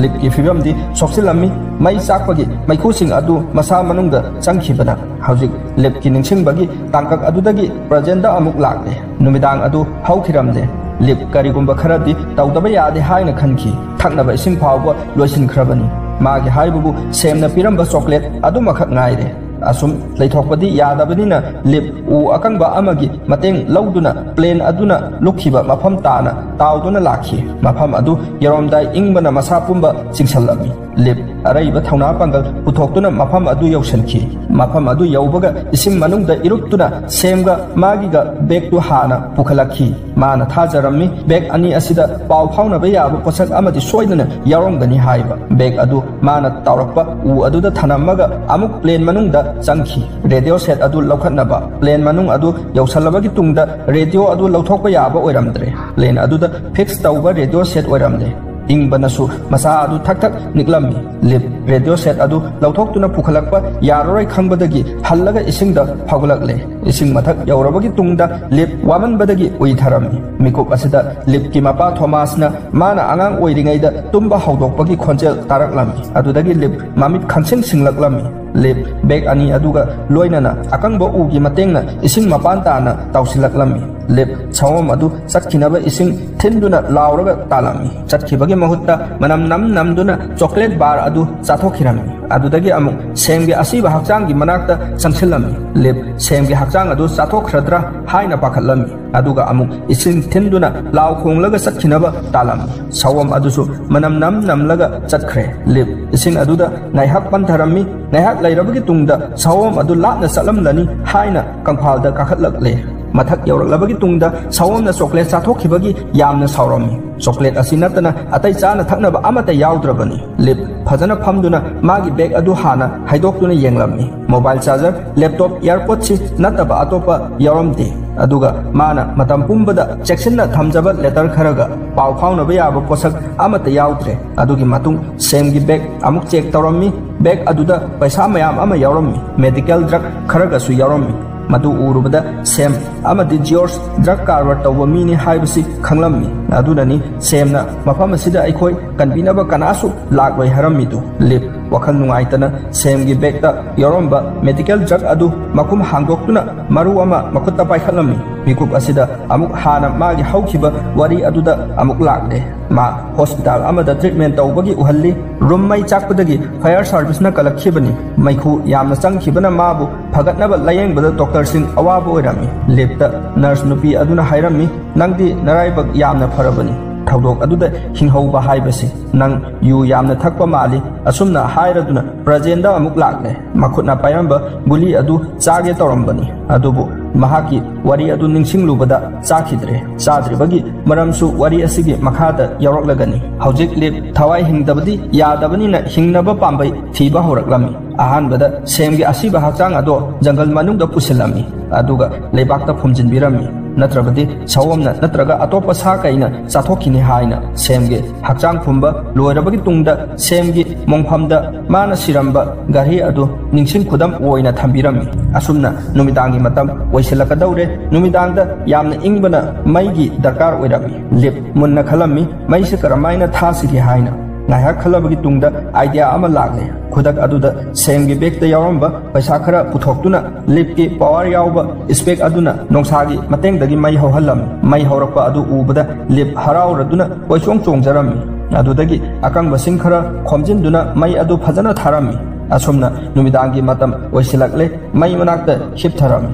ꯂꯤꯞꯀꯤ ꯐꯤꯕꯝꯗꯤ ꯁꯣꯛꯆꯤꯜꯂꯝꯃꯤ꯫ ꯃꯩ ꯆꯥꯛꯄꯒꯤ ꯃꯩꯈꯨꯁꯤꯡ ꯑꯗꯨ ꯃꯁꯥ ꯃꯅꯨꯡꯗ ꯆꯪꯈꯤꯕꯅ ꯍꯧꯖꯤꯛ ꯂꯤꯞꯀꯤ ꯅꯤꯡꯁꯤꯡꯕꯒꯤ ꯇꯥꯡꯀꯛ ꯑꯗꯨꯗꯒꯤ ꯄ꯭ꯔꯖꯦꯟꯗ ꯑꯃꯨꯛ ꯂꯥꯛꯂꯦ꯫ ꯅꯨꯃꯤꯗꯥꯡ ꯑꯗꯨ ꯍꯧꯈꯤꯔꯝꯂꯦ꯫ ꯂꯤꯞ ꯀꯔꯤꯒꯨꯝꯕ ꯈꯔꯗꯤ ꯇꯧꯗꯕ ꯌꯥꯗꯦ ꯍꯥꯏꯅ ꯈꯟꯈꯤ꯫ ꯊꯛꯅꯕ ꯏꯁꯤꯡ ꯐꯥꯎꯕ ꯂꯣꯏꯁꯤꯟꯈ꯭ꯔꯕꯅꯤ꯫ ꯃꯥꯒꯤ ꯍꯥꯏꯕꯕꯨ ꯁꯦꯝꯅ ꯄꯤꯔꯝꯕ ꯆꯣꯀ꯭ꯂꯦꯠ ꯑꯗꯨꯃꯈꯛ ꯉꯥꯏꯔꯦ꯫ ꯑꯁꯨꯝ ꯂꯩꯊꯣꯛꯄꯗꯤ ꯌꯥꯗꯕꯅꯤꯅ ꯂꯤꯞ ꯎ ꯑꯀꯪꯕ ꯑꯃꯒꯤ ꯃꯇꯦꯡ ꯂꯧꯗꯨꯅ ꯄ꯭ꯂꯦꯟ ꯑꯗꯨꯅ ꯂꯨꯞꯈꯤꯕ ꯃꯐꯝ ꯇꯥꯅ ꯇꯥꯎꯗꯨꯅ ꯂꯥꯛꯈꯤ꯫ ꯃꯐꯝ ꯑꯗꯨ ꯌꯧꯔꯝꯗꯥꯏ ꯏꯪꯕꯅ ꯃꯁꯥ ꯄꯨꯝꯕ ꯆꯤꯡꯁꯤꯜꯂꯝꯃꯤ꯫ ꯂꯤꯞ ꯑꯔꯩꯕ ꯊꯧꯅꯥ ꯄꯥꯡꯒꯜ ꯄꯨꯊꯣꯛꯇꯨꯅ ꯃꯐꯝ ꯑꯗꯨ ꯌꯧꯁꯤꯟꯈꯤ꯫ ꯃꯐꯝ ꯑꯗꯨ ꯌꯧꯕꯒ ꯏꯁꯤꯡ ꯃꯅꯨꯡꯗ ꯏꯔꯨꯞꯇꯨꯅ ꯁꯦꯝꯒ ꯃꯥꯒꯤꯒ ꯕꯦꯒꯇꯨ ꯍꯥꯟꯅ ꯄꯨꯈꯠꯂꯛꯈꯤ꯫ ꯃꯥꯅ ꯊꯥꯖꯔꯝꯃꯤ, ꯕꯦꯒ ꯑꯅꯤ ꯑꯁꯤꯗ ꯄꯥꯎ ꯐꯥꯎꯅꯕ ꯌꯥꯕ ꯄꯣꯠꯁꯛ ꯑꯃꯗꯤ ꯁꯣꯏꯗꯅ ꯌꯥꯎꯔꯝꯒꯅꯤ ꯍꯥꯏꯕ꯫ ꯕꯦꯒ ꯑꯗꯨ ꯃꯥꯅ ꯇꯥꯎꯔꯛꯄ ꯎ ꯑꯗꯨꯗ ꯊꯅꯝꯃꯒ ꯑꯃꯨꯛ ꯄ꯭ꯂꯦꯟ ꯃꯅꯨꯡꯗ ꯆꯪꯈꯤ꯫ ꯔꯦꯗꯤꯑꯣ ꯁꯦꯠ ꯑꯗꯨ ꯂꯧꯈꯠꯅꯕ꯫ ꯄ꯭ꯂꯦꯟ ꯃꯅꯨꯡ ꯑꯗꯨ ꯌꯧꯁꯜꯂꯕꯒꯤ ꯇꯨꯡꯗ ꯔꯦꯗꯤꯑꯣ ꯑꯗꯨ ꯂꯧꯊꯣꯛꯄ ꯌꯥꯕ ꯑꯣꯏꯔꯝꯗ꯭ꯔꯦ꯫ ꯄ꯭ꯂꯦꯟ ꯑꯗꯨꯗ ꯐꯤꯛꯁ ꯇꯧꯕ ꯔꯦꯗꯤꯑꯣ ꯁꯦꯠ ꯑꯣꯏꯔꯝꯂꯦ꯫ ꯏꯪꯕꯅꯁꯨ ꯃꯁꯥ ꯑꯗꯨ ꯊꯛ ꯊꯛ ꯅꯤꯛꯂꯝꯃꯤ꯫ ꯂꯤꯞ ꯔꯦꯗꯤꯑꯣ ꯁꯦꯠ ꯑꯗꯨ ꯂꯧꯊꯣꯛꯇꯨꯅ ꯄꯨꯈꯠꯂꯛꯄ ꯌꯥꯔꯔꯣꯏ ꯈꯪꯕꯗꯒꯤ ꯍꯜꯂꯒ ꯏꯁꯤꯡꯗ ꯐꯥꯎꯒꯠꯂꯛꯂꯦ꯫ ꯏꯁꯤꯡ ꯃꯊꯛ ꯌꯧꯔꯕꯒꯤ ꯇꯨꯡꯗ ꯂꯤꯞ ꯋꯥꯃꯟꯕꯗꯒꯤ ꯎꯏꯊꯔꯝꯃꯤ꯫ ꯃꯤꯀꯨꯞ ꯑꯁꯤꯗ ꯂꯤꯞꯀꯤ ꯃꯄꯥ ꯊꯣꯃꯥꯁꯅ ꯃꯥꯅ ꯑꯉꯥꯡ ꯑꯣꯏꯔꯤꯉꯩꯗ ꯇꯨꯝꯕ ꯍꯧꯗꯣꯛꯄꯒꯤ ꯈꯣꯟꯖꯦꯜ ꯇꯥꯔꯛꯂꯝꯃꯤ꯫ ꯑꯗꯨꯗꯒꯤ ꯂꯤꯞ ꯃꯃꯤꯠ ꯈꯪꯁꯤꯡ ꯁꯤꯡꯂꯛꯂꯝꯃꯤ꯫ ꯂꯤꯞ ꯕꯦꯒ ꯑꯅꯤ ꯑꯗꯨꯒ ꯂꯣꯏꯅꯅ ꯑꯀꯪꯕ ꯎꯒꯤ ꯃꯇꯦꯡꯅ ꯏꯁꯤꯡ ꯃꯄꯥꯟ ꯇꯥꯅ ꯇꯥꯎꯁꯤꯜꯂꯛꯂꯝꯃꯤ꯫ ꯂꯤꯞ ꯁꯑꯣꯝ ꯑꯗꯨ ꯆꯠꯈꯤꯅꯕ ꯏꯁꯤꯡ ꯊꯤꯟꯗꯨꯅ ꯂꯥꯎꯔꯒ ꯇꯥꯜꯂꯝꯃꯤ꯫ ꯆꯠꯈꯤꯕꯒꯤ ꯃꯍꯨꯠꯇ ꯃꯅꯝ ꯅꯝ ꯅꯝꯗꯨꯅ ꯆꯣꯀ꯭ꯂꯦꯠ ꯕꯥꯔ ꯑꯗꯨ ꯆꯥꯊꯣꯛꯈꯤꯔꯝꯃꯤ꯫ ꯑꯗꯨꯗꯒꯤ ꯑꯃꯨꯛ ꯁꯦꯝꯒꯤ ꯑꯁꯤꯕ ꯍꯛꯆꯥꯡꯒꯤ ꯃꯅꯥꯛꯇ ꯆꯪꯁꯤꯜꯂꯝꯃꯤ꯫ ꯂꯤꯞ ꯁꯦꯝꯒꯤ ꯍꯛꯆꯥꯡ ꯑꯗꯨ ꯆꯥꯊꯣꯛꯈ꯭ꯔꯗ꯭ꯔꯥ ꯍꯥꯏꯅ ꯄꯥꯈꯠꯂꯝꯃꯤ꯫ ꯑꯗꯨꯒ ꯑꯃꯨꯛ ꯏꯁꯤꯡ ꯊꯤꯟꯗꯨꯅ ꯂꯥꯎ ꯈꯣꯡꯂꯒ ꯆꯠꯈꯤꯅꯕ ꯇꯥꯜꯂꯝꯃꯤ꯫ ꯁꯑꯣꯝ ꯑꯗꯨꯁꯨ ꯃꯅꯝ ꯅꯝ ꯅꯝꯂꯒ ꯆꯠꯈ꯭ꯔꯦ꯫ ꯂꯤꯞ ꯏꯁꯤꯡ ꯑꯗꯨꯗ ꯉꯥꯏꯍꯥꯛ ꯄꯟꯊꯔꯝꯃꯤ꯫ ꯉꯥꯏꯍꯥꯛ ꯂꯩꯔꯕꯒꯤ ꯇꯨꯡꯗ ꯁꯑꯣꯝ ꯑꯗꯨ ꯂꯥꯞꯅ ꯆꯠꯂꯝꯂꯅꯤ ꯍꯥꯏꯅ ꯀꯪꯐꯥꯜꯗ ꯀꯥꯈꯠꯂꯛꯂꯦ꯫ ꯃꯊꯛ ꯌꯧꯔꯛꯂꯕꯒꯤ ꯇꯨꯡꯗ ꯁꯑꯣꯝꯅ ꯆꯣꯀ꯭ꯂꯦꯠ ꯆꯥꯊꯣꯛꯈꯤꯕꯒꯤ ꯌꯥꯝꯅ ꯁꯥꯎꯔꯝꯃꯤ꯫ ꯆꯣꯀ꯭ꯂꯦꯠ ꯑꯁꯤ ꯅꯠꯇꯅ ꯑꯇꯩ ꯆꯥꯅ ꯊꯛꯅꯕ ꯑꯃꯠꯇ ꯌꯥꯎꯗ꯭ꯔꯕꯅꯤ꯫ ꯂꯤꯞ ꯐꯖꯅ ꯐꯝꯗꯨꯅ ꯃꯥꯒꯤ ꯕꯦꯒ ꯑꯗꯨ ꯍꯥꯟꯅ ꯍꯥꯏꯗꯣꯛꯇꯨꯅ ꯌꯦꯡꯂꯝꯃꯤ꯫ ꯃꯣꯕꯥꯏꯜ ꯆꯥꯔꯖꯔ, ꯂꯦꯞꯇꯣꯞ, ꯏꯌꯥꯔꯄꯣꯠꯁꯤ ꯅꯠꯇꯕ ꯑꯇꯣꯞꯄ ꯌꯥꯎꯔꯝꯗꯦ꯫ ꯑꯗꯨꯒ ꯃꯥꯅ ꯃꯇꯝ ꯄꯨꯝꯕꯗ ꯆꯦꯛꯁꯤꯟꯅ ꯊꯝꯖꯕ ꯂꯦꯇꯔ ꯈꯔꯒ ꯄꯥꯎ ꯐꯥꯎꯅꯕ ꯌꯥꯕ ꯄꯣꯠꯁꯛ ꯑꯃꯠꯇ ꯌꯥꯎꯗ꯭ꯔꯦ꯫ ꯑꯗꯨꯒꯤ ꯃꯇꯨꯡ ꯁꯦꯝꯒꯤ ꯕꯦꯒ ꯑꯃꯨꯛ ꯆꯦꯛ ꯇꯧꯔꯝꯃꯤ꯫ ꯕꯦꯒ ꯑꯗꯨꯗ ꯄꯩꯁꯥ ꯃꯌꯥꯝ ꯑꯃ ꯌꯥꯎꯔꯝꯃꯤ꯫ Medical drug ꯈꯔꯒꯁꯨ ꯌꯥꯎꯔꯝꯃꯤ꯫ ꯃꯗꯨ ꯎꯔꯨꯕꯗ ꯁꯦꯝ ꯑꯃꯗꯤ ꯖꯤꯌꯣꯔꯖ ꯗ꯭ꯔꯒ ꯀꯔꯕꯥꯔ ꯇꯧꯕ ꯃꯤꯅꯤ ꯍꯥꯏꯕꯁꯤ ꯈꯪꯂꯝꯃꯤ꯫ ꯑꯗꯨꯅꯅꯤ ꯁꯦꯝꯅ ꯃꯐꯝ ꯑꯁꯤꯗ ꯑꯩꯈꯣꯏ ꯀꯟꯕꯤꯅꯕ ꯀꯅꯥꯁꯨ ꯂꯥꯛꯂꯣꯏ ꯍꯥꯏꯔꯝꯃꯤꯗꯨ꯫ ꯂꯤꯞ ꯋꯥꯈꯜ ꯅꯨꯡꯉꯥꯏꯇꯅ ꯁꯦꯝꯒꯤ ꯕꯦꯒꯇ ꯌꯥꯎꯔꯝꯕ ꯃꯦꯗꯤꯀꯦꯜ ꯗ꯭ꯔꯒ ꯑꯗꯨ ꯃꯈꯨꯝ ꯍꯥꯡꯗꯣꯛꯇꯨꯅ ꯃꯔꯨ ꯑꯃ ꯃꯈꯨꯠꯇ ꯄꯥꯏꯈꯠꯂꯝꯃꯤ꯫ ꯃꯤꯀꯨꯞ ꯑꯁꯤꯗ ꯑꯃꯨꯛ ꯍꯥꯟꯅ ꯃꯥꯒꯤ ꯍꯧꯈꯤꯕ ꯋꯥꯔꯤ ꯑꯗꯨꯗ ꯑꯃꯨꯛ ꯂꯥꯛꯂꯦ꯫ ꯃꯥ ꯍꯣꯁꯄꯤꯇꯥꯜ ꯑꯃꯗ ꯇ꯭ꯔꯤꯠꯃꯦꯟ ꯇꯧꯕꯒꯤ ꯎꯍꯜꯂꯤ꯫ ꯔꯨꯝ ꯃꯩ ꯆꯥꯛꯄꯗꯒꯤ ꯐꯥꯌꯔ ꯁꯥꯔꯚꯤꯁꯅ ꯀꯜꯂꯛꯈꯤꯕꯅꯤ꯫ ꯃꯩꯈꯨ ꯌꯥꯝꯅ ꯆꯪꯈꯤꯕꯅ ꯃꯥꯕꯨ ꯐꯒꯠꯅꯕ ꯂꯥꯌꯦꯡꯕꯗ ꯗꯣꯛꯇꯔꯁꯤꯡ ꯑꯋꯥꯕ ꯑꯣꯏꯔꯝꯃꯤ꯫ ꯂꯤꯞꯇ ꯅꯔꯁ ꯅꯨꯄꯤ ꯑꯗꯨꯅ ꯍꯥꯏꯔꯝꯃꯤ, "ꯅꯪꯗꯤ ꯅꯔꯥꯏꯕꯛ ꯌꯥꯝꯅ ꯐꯔꯕꯅꯤ꯫ ꯊꯧꯗꯣꯛ ꯑꯗꯨꯗ ꯍꯤꯡꯍꯧꯕ ꯍꯥꯏꯕꯁꯤ꯫ ꯅꯪ ꯌꯨ ꯌꯥꯝꯅ ꯊꯛꯄ ꯃꯥꯜꯂꯤ꯫" ꯑꯁꯨꯝꯅ ꯍꯥꯏꯔꯗꯨꯅ ꯄ꯭ꯔꯖꯦꯟꯗ ꯑꯃꯨꯛ ꯂꯥꯛꯂꯦ꯫ ꯃꯈꯨꯠꯅ ꯄꯥꯏꯔꯝꯕ ꯒꯨꯂꯤ ꯑꯗꯨ ꯆꯥꯒꯦ ꯇꯧꯔꯝꯕꯅꯤ, ꯑꯗꯨꯕꯨ ꯃꯍꯥꯛꯀꯤ ꯋꯥꯔꯤ ꯑꯗꯨ ꯅꯤꯡꯁꯤꯡꯂꯨꯕꯗ ꯆꯥꯈꯤꯗ꯭ꯔꯦ꯫ ꯆꯥꯗ꯭ꯔꯤꯕꯒꯤ ꯃꯔꯝꯁꯨ ꯋꯥꯔꯤ ꯑꯁꯤꯒꯤ ꯃꯈꯥꯗ ꯌꯥꯎꯔꯛꯂꯒꯅꯤ꯫ ꯍꯧꯖꯤꯛ ꯂꯤꯞ ꯊꯋꯥꯏ ꯍꯤꯡꯗꯕꯗꯤ ꯌꯥꯗꯕꯅꯤꯅ ꯍꯤꯡꯅꯕ ꯄꯥꯝꯕꯩ ꯊꯤꯕ ꯍꯧꯔꯛꯂꯝꯃꯤ꯫ ꯑꯍꯥꯟꯕꯗ ꯁꯦꯝꯒꯤ ꯑꯁꯤꯕ ꯍꯛꯆꯥꯡ ꯑꯗꯣ ꯖꯪꯒꯜ ꯃꯅꯨꯡꯗ ꯄꯨꯁꯤꯜꯂꯝꯃꯤ, ꯑꯗꯨꯒ ꯂꯩꯕꯥꯛꯇ ꯐꯨꯝꯖꯤꯟꯕꯤꯔꯝꯃꯤ꯫ ꯅꯠꯇ꯭ꯔꯕꯗꯤ ꯁꯑꯣꯝꯅ ꯅꯠꯇ꯭ꯔꯒ ꯑꯇꯣꯞꯄ ꯁꯥ ꯀꯩꯅ ꯆꯥꯊꯣꯛꯈꯤꯅꯤ ꯍꯥꯏꯅ꯫ ꯁꯦꯝꯒꯤ ꯍꯛꯆꯥꯡ ꯐꯨꯝꯕ ꯂꯣꯏꯔꯕꯒꯤ ꯇꯨꯡꯗ ꯁꯦꯝꯒꯤ ꯃꯣꯡꯐꯝꯗ ꯃꯥꯅ ꯁꯤꯔꯝꯕ ꯘꯔꯤ ꯑꯗꯨ ꯅꯤꯡꯁꯤꯡ ꯈꯨꯗꯝ ꯑꯣꯏꯅ ꯊꯝꯕꯤꯔꯝꯃꯤ꯫ ꯑꯁꯨꯝꯅ ꯅꯨꯃꯤꯗꯥꯡꯒꯤ ꯃꯇꯝ ꯑꯣꯏꯁꯤꯜꯂꯛꯀꯗꯧꯔꯦ꯫ ꯅꯨꯃꯤꯗꯥꯡꯗ ꯌꯥꯝꯅ ꯏꯪꯕꯅ ꯃꯩꯒꯤ ꯗꯔꯀꯥꯔ ꯑꯣꯏꯔꯝꯃꯤ꯫ ꯂꯤꯞ ꯃꯨꯟꯅ ꯈꯜꯂꯝꯃꯤ, ꯃꯩꯁꯤ ꯀꯔꯝꯍꯥꯏꯅ ꯊꯥꯁꯤꯒꯦ ꯍꯥꯏꯅ꯫ ꯉꯥꯏꯍꯥꯛ ꯈꯜꯂꯕꯒꯤ ꯇꯨꯡꯗ ꯑꯥꯏꯗꯤꯌꯥ ꯑꯃ ꯂꯥꯛꯂꯦ꯫ ꯈꯨꯗꯛ ꯑꯗꯨꯗ ꯁꯦꯝꯒꯤ ꯕꯦꯒꯇ ꯌꯥꯎꯔꯝꯕ ꯄꯩꯁꯥ ꯈꯔ ꯄꯨꯊꯣꯛꯇꯨꯅ ꯂꯤꯞꯀꯤ ꯄꯋꯥꯔ ꯌꯥꯎꯕ ꯏꯁꯄꯦꯛ ꯑꯗꯨꯅ ꯅꯣꯡꯁꯥꯒꯤ ꯃꯇꯦꯡꯗꯒꯤ ꯃꯩ ꯍꯧꯍꯜꯂꯝꯃꯤ꯫ ꯃꯩ ꯍꯧꯔꯛꯄ ꯑꯗꯨ ꯎꯕꯗ ꯂꯤꯞ ꯍꯔꯥꯎꯔꯗꯨꯅ ꯀꯣꯏꯆꯣꯡ ꯆꯣꯡꯖꯔꯝꯃꯤ꯫ ꯑꯗꯨꯗꯒꯤ ꯑꯀꯪꯕꯁꯤꯡ ꯈꯔ ꯈꯣꯝꯖꯤꯟꯗꯨꯅ ꯃꯩ ꯑꯗꯨ ꯐꯖꯅ ꯊꯥꯔꯝꯃꯤ꯫ ꯑꯁꯨꯝꯅ ꯅꯨꯃꯤꯗꯥꯡꯒꯤ ꯃꯇꯝ ꯑꯣꯏꯁꯤꯜꯂꯛꯂꯦ꯫ ꯃꯩ ꯃꯅꯥꯛꯇ ꯍꯤꯞꯊꯔꯝꯃꯤ꯫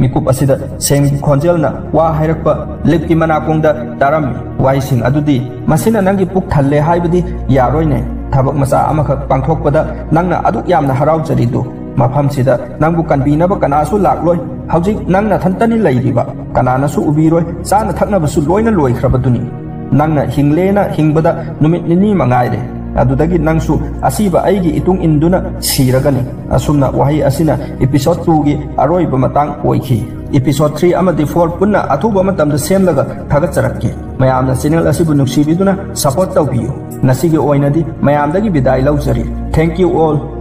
ꯃꯤꯀꯨꯞ ꯑꯁꯤꯗ ꯁꯦꯝꯒꯤ ꯈꯣꯟꯖꯦꯜꯅ ꯋꯥ ꯍꯥꯏꯔꯛꯄ ꯂꯤꯞꯀꯤ ꯃꯅꯥꯀꯣꯡꯗ ꯇꯥꯔꯝꯃꯤ꯫ ꯋꯥꯍꯩꯁꯤꯡ ꯑꯗꯨꯗꯤ, "ꯃꯁꯤꯅ ꯅꯪꯒꯤ ꯄꯨꯛ ꯊꯜꯂꯦ ꯍꯥꯏꯕꯗꯤ ꯌꯥꯔꯣꯏꯅꯦ꯫ ꯊꯕꯛ ꯃꯆꯥ ꯑꯃꯈꯛ ꯄꯥꯡꯊꯣꯛꯄꯗ ꯅꯪꯅ ꯑꯗꯨꯛ ꯌꯥꯝꯅ ꯍꯔꯥꯎꯖꯔꯤꯗꯨ꯫ ꯃꯐꯝꯁꯤꯗ ꯅꯪꯕꯨ ꯀꯟꯕꯤꯅꯕ ꯀꯅꯥꯁꯨ ꯂꯥꯛꯂꯣꯏ꯫ ꯍꯧꯖꯤꯛ ꯅꯪ ꯅꯊꯟꯇꯅꯤ ꯂꯩꯔꯤꯕ꯫ ꯀꯅꯥꯅꯁꯨ ꯎꯕꯤꯔꯣꯏ꯫ ꯆꯥꯅ ꯊꯛꯅꯕꯁꯨ ꯂꯣꯏꯅ ꯂꯣꯏꯈ꯭ꯔꯕꯗꯨꯅꯤ꯫ ꯅꯪꯅ ꯍꯤꯡꯂꯦꯅ ꯍꯤꯡꯕꯗ ꯅꯨꯃꯤꯠ ꯅꯤꯅꯤ ꯃꯉꯥꯏꯔꯦ꯫ ꯑꯗꯨꯗꯒꯤ ꯅꯪꯁꯨ ꯑꯁꯤꯕ ꯑꯩꯒꯤ ꯏꯇꯨꯡ ꯏꯟꯗꯨꯅ ꯁꯤꯔꯒꯅꯤ"꯫ ꯑꯁꯨꯝꯅ ꯋꯥꯍꯩ ꯑꯁꯤꯅ episode two ꯒꯤ ꯑꯔꯣꯏꯕ ꯃꯇꯥꯡ ꯑꯣꯏꯈꯤ꯫ Episode three ꯑꯃꯗꯤ four ꯄꯨꯟꯅ ꯑꯊꯨꯕ ꯃꯇꯝꯗ ꯁꯦꯝꯂꯒ ꯊꯥꯒꯠꯆꯔꯛꯀꯦ꯫ ꯃꯌꯥꯝꯅ channel ꯑꯁꯤꯕꯨ ꯅꯨꯡꯁꯤꯕꯤꯗꯨꯅ support ꯇꯧꯕꯤꯌꯨ꯫ ꯉꯁꯤꯒꯤ ꯑꯣꯏꯅꯗꯤ ꯃꯌꯥꯝꯗꯒꯤ ꯕꯤꯗꯥꯏ ꯂꯧꯖꯔꯤ꯫ Thank you all꯫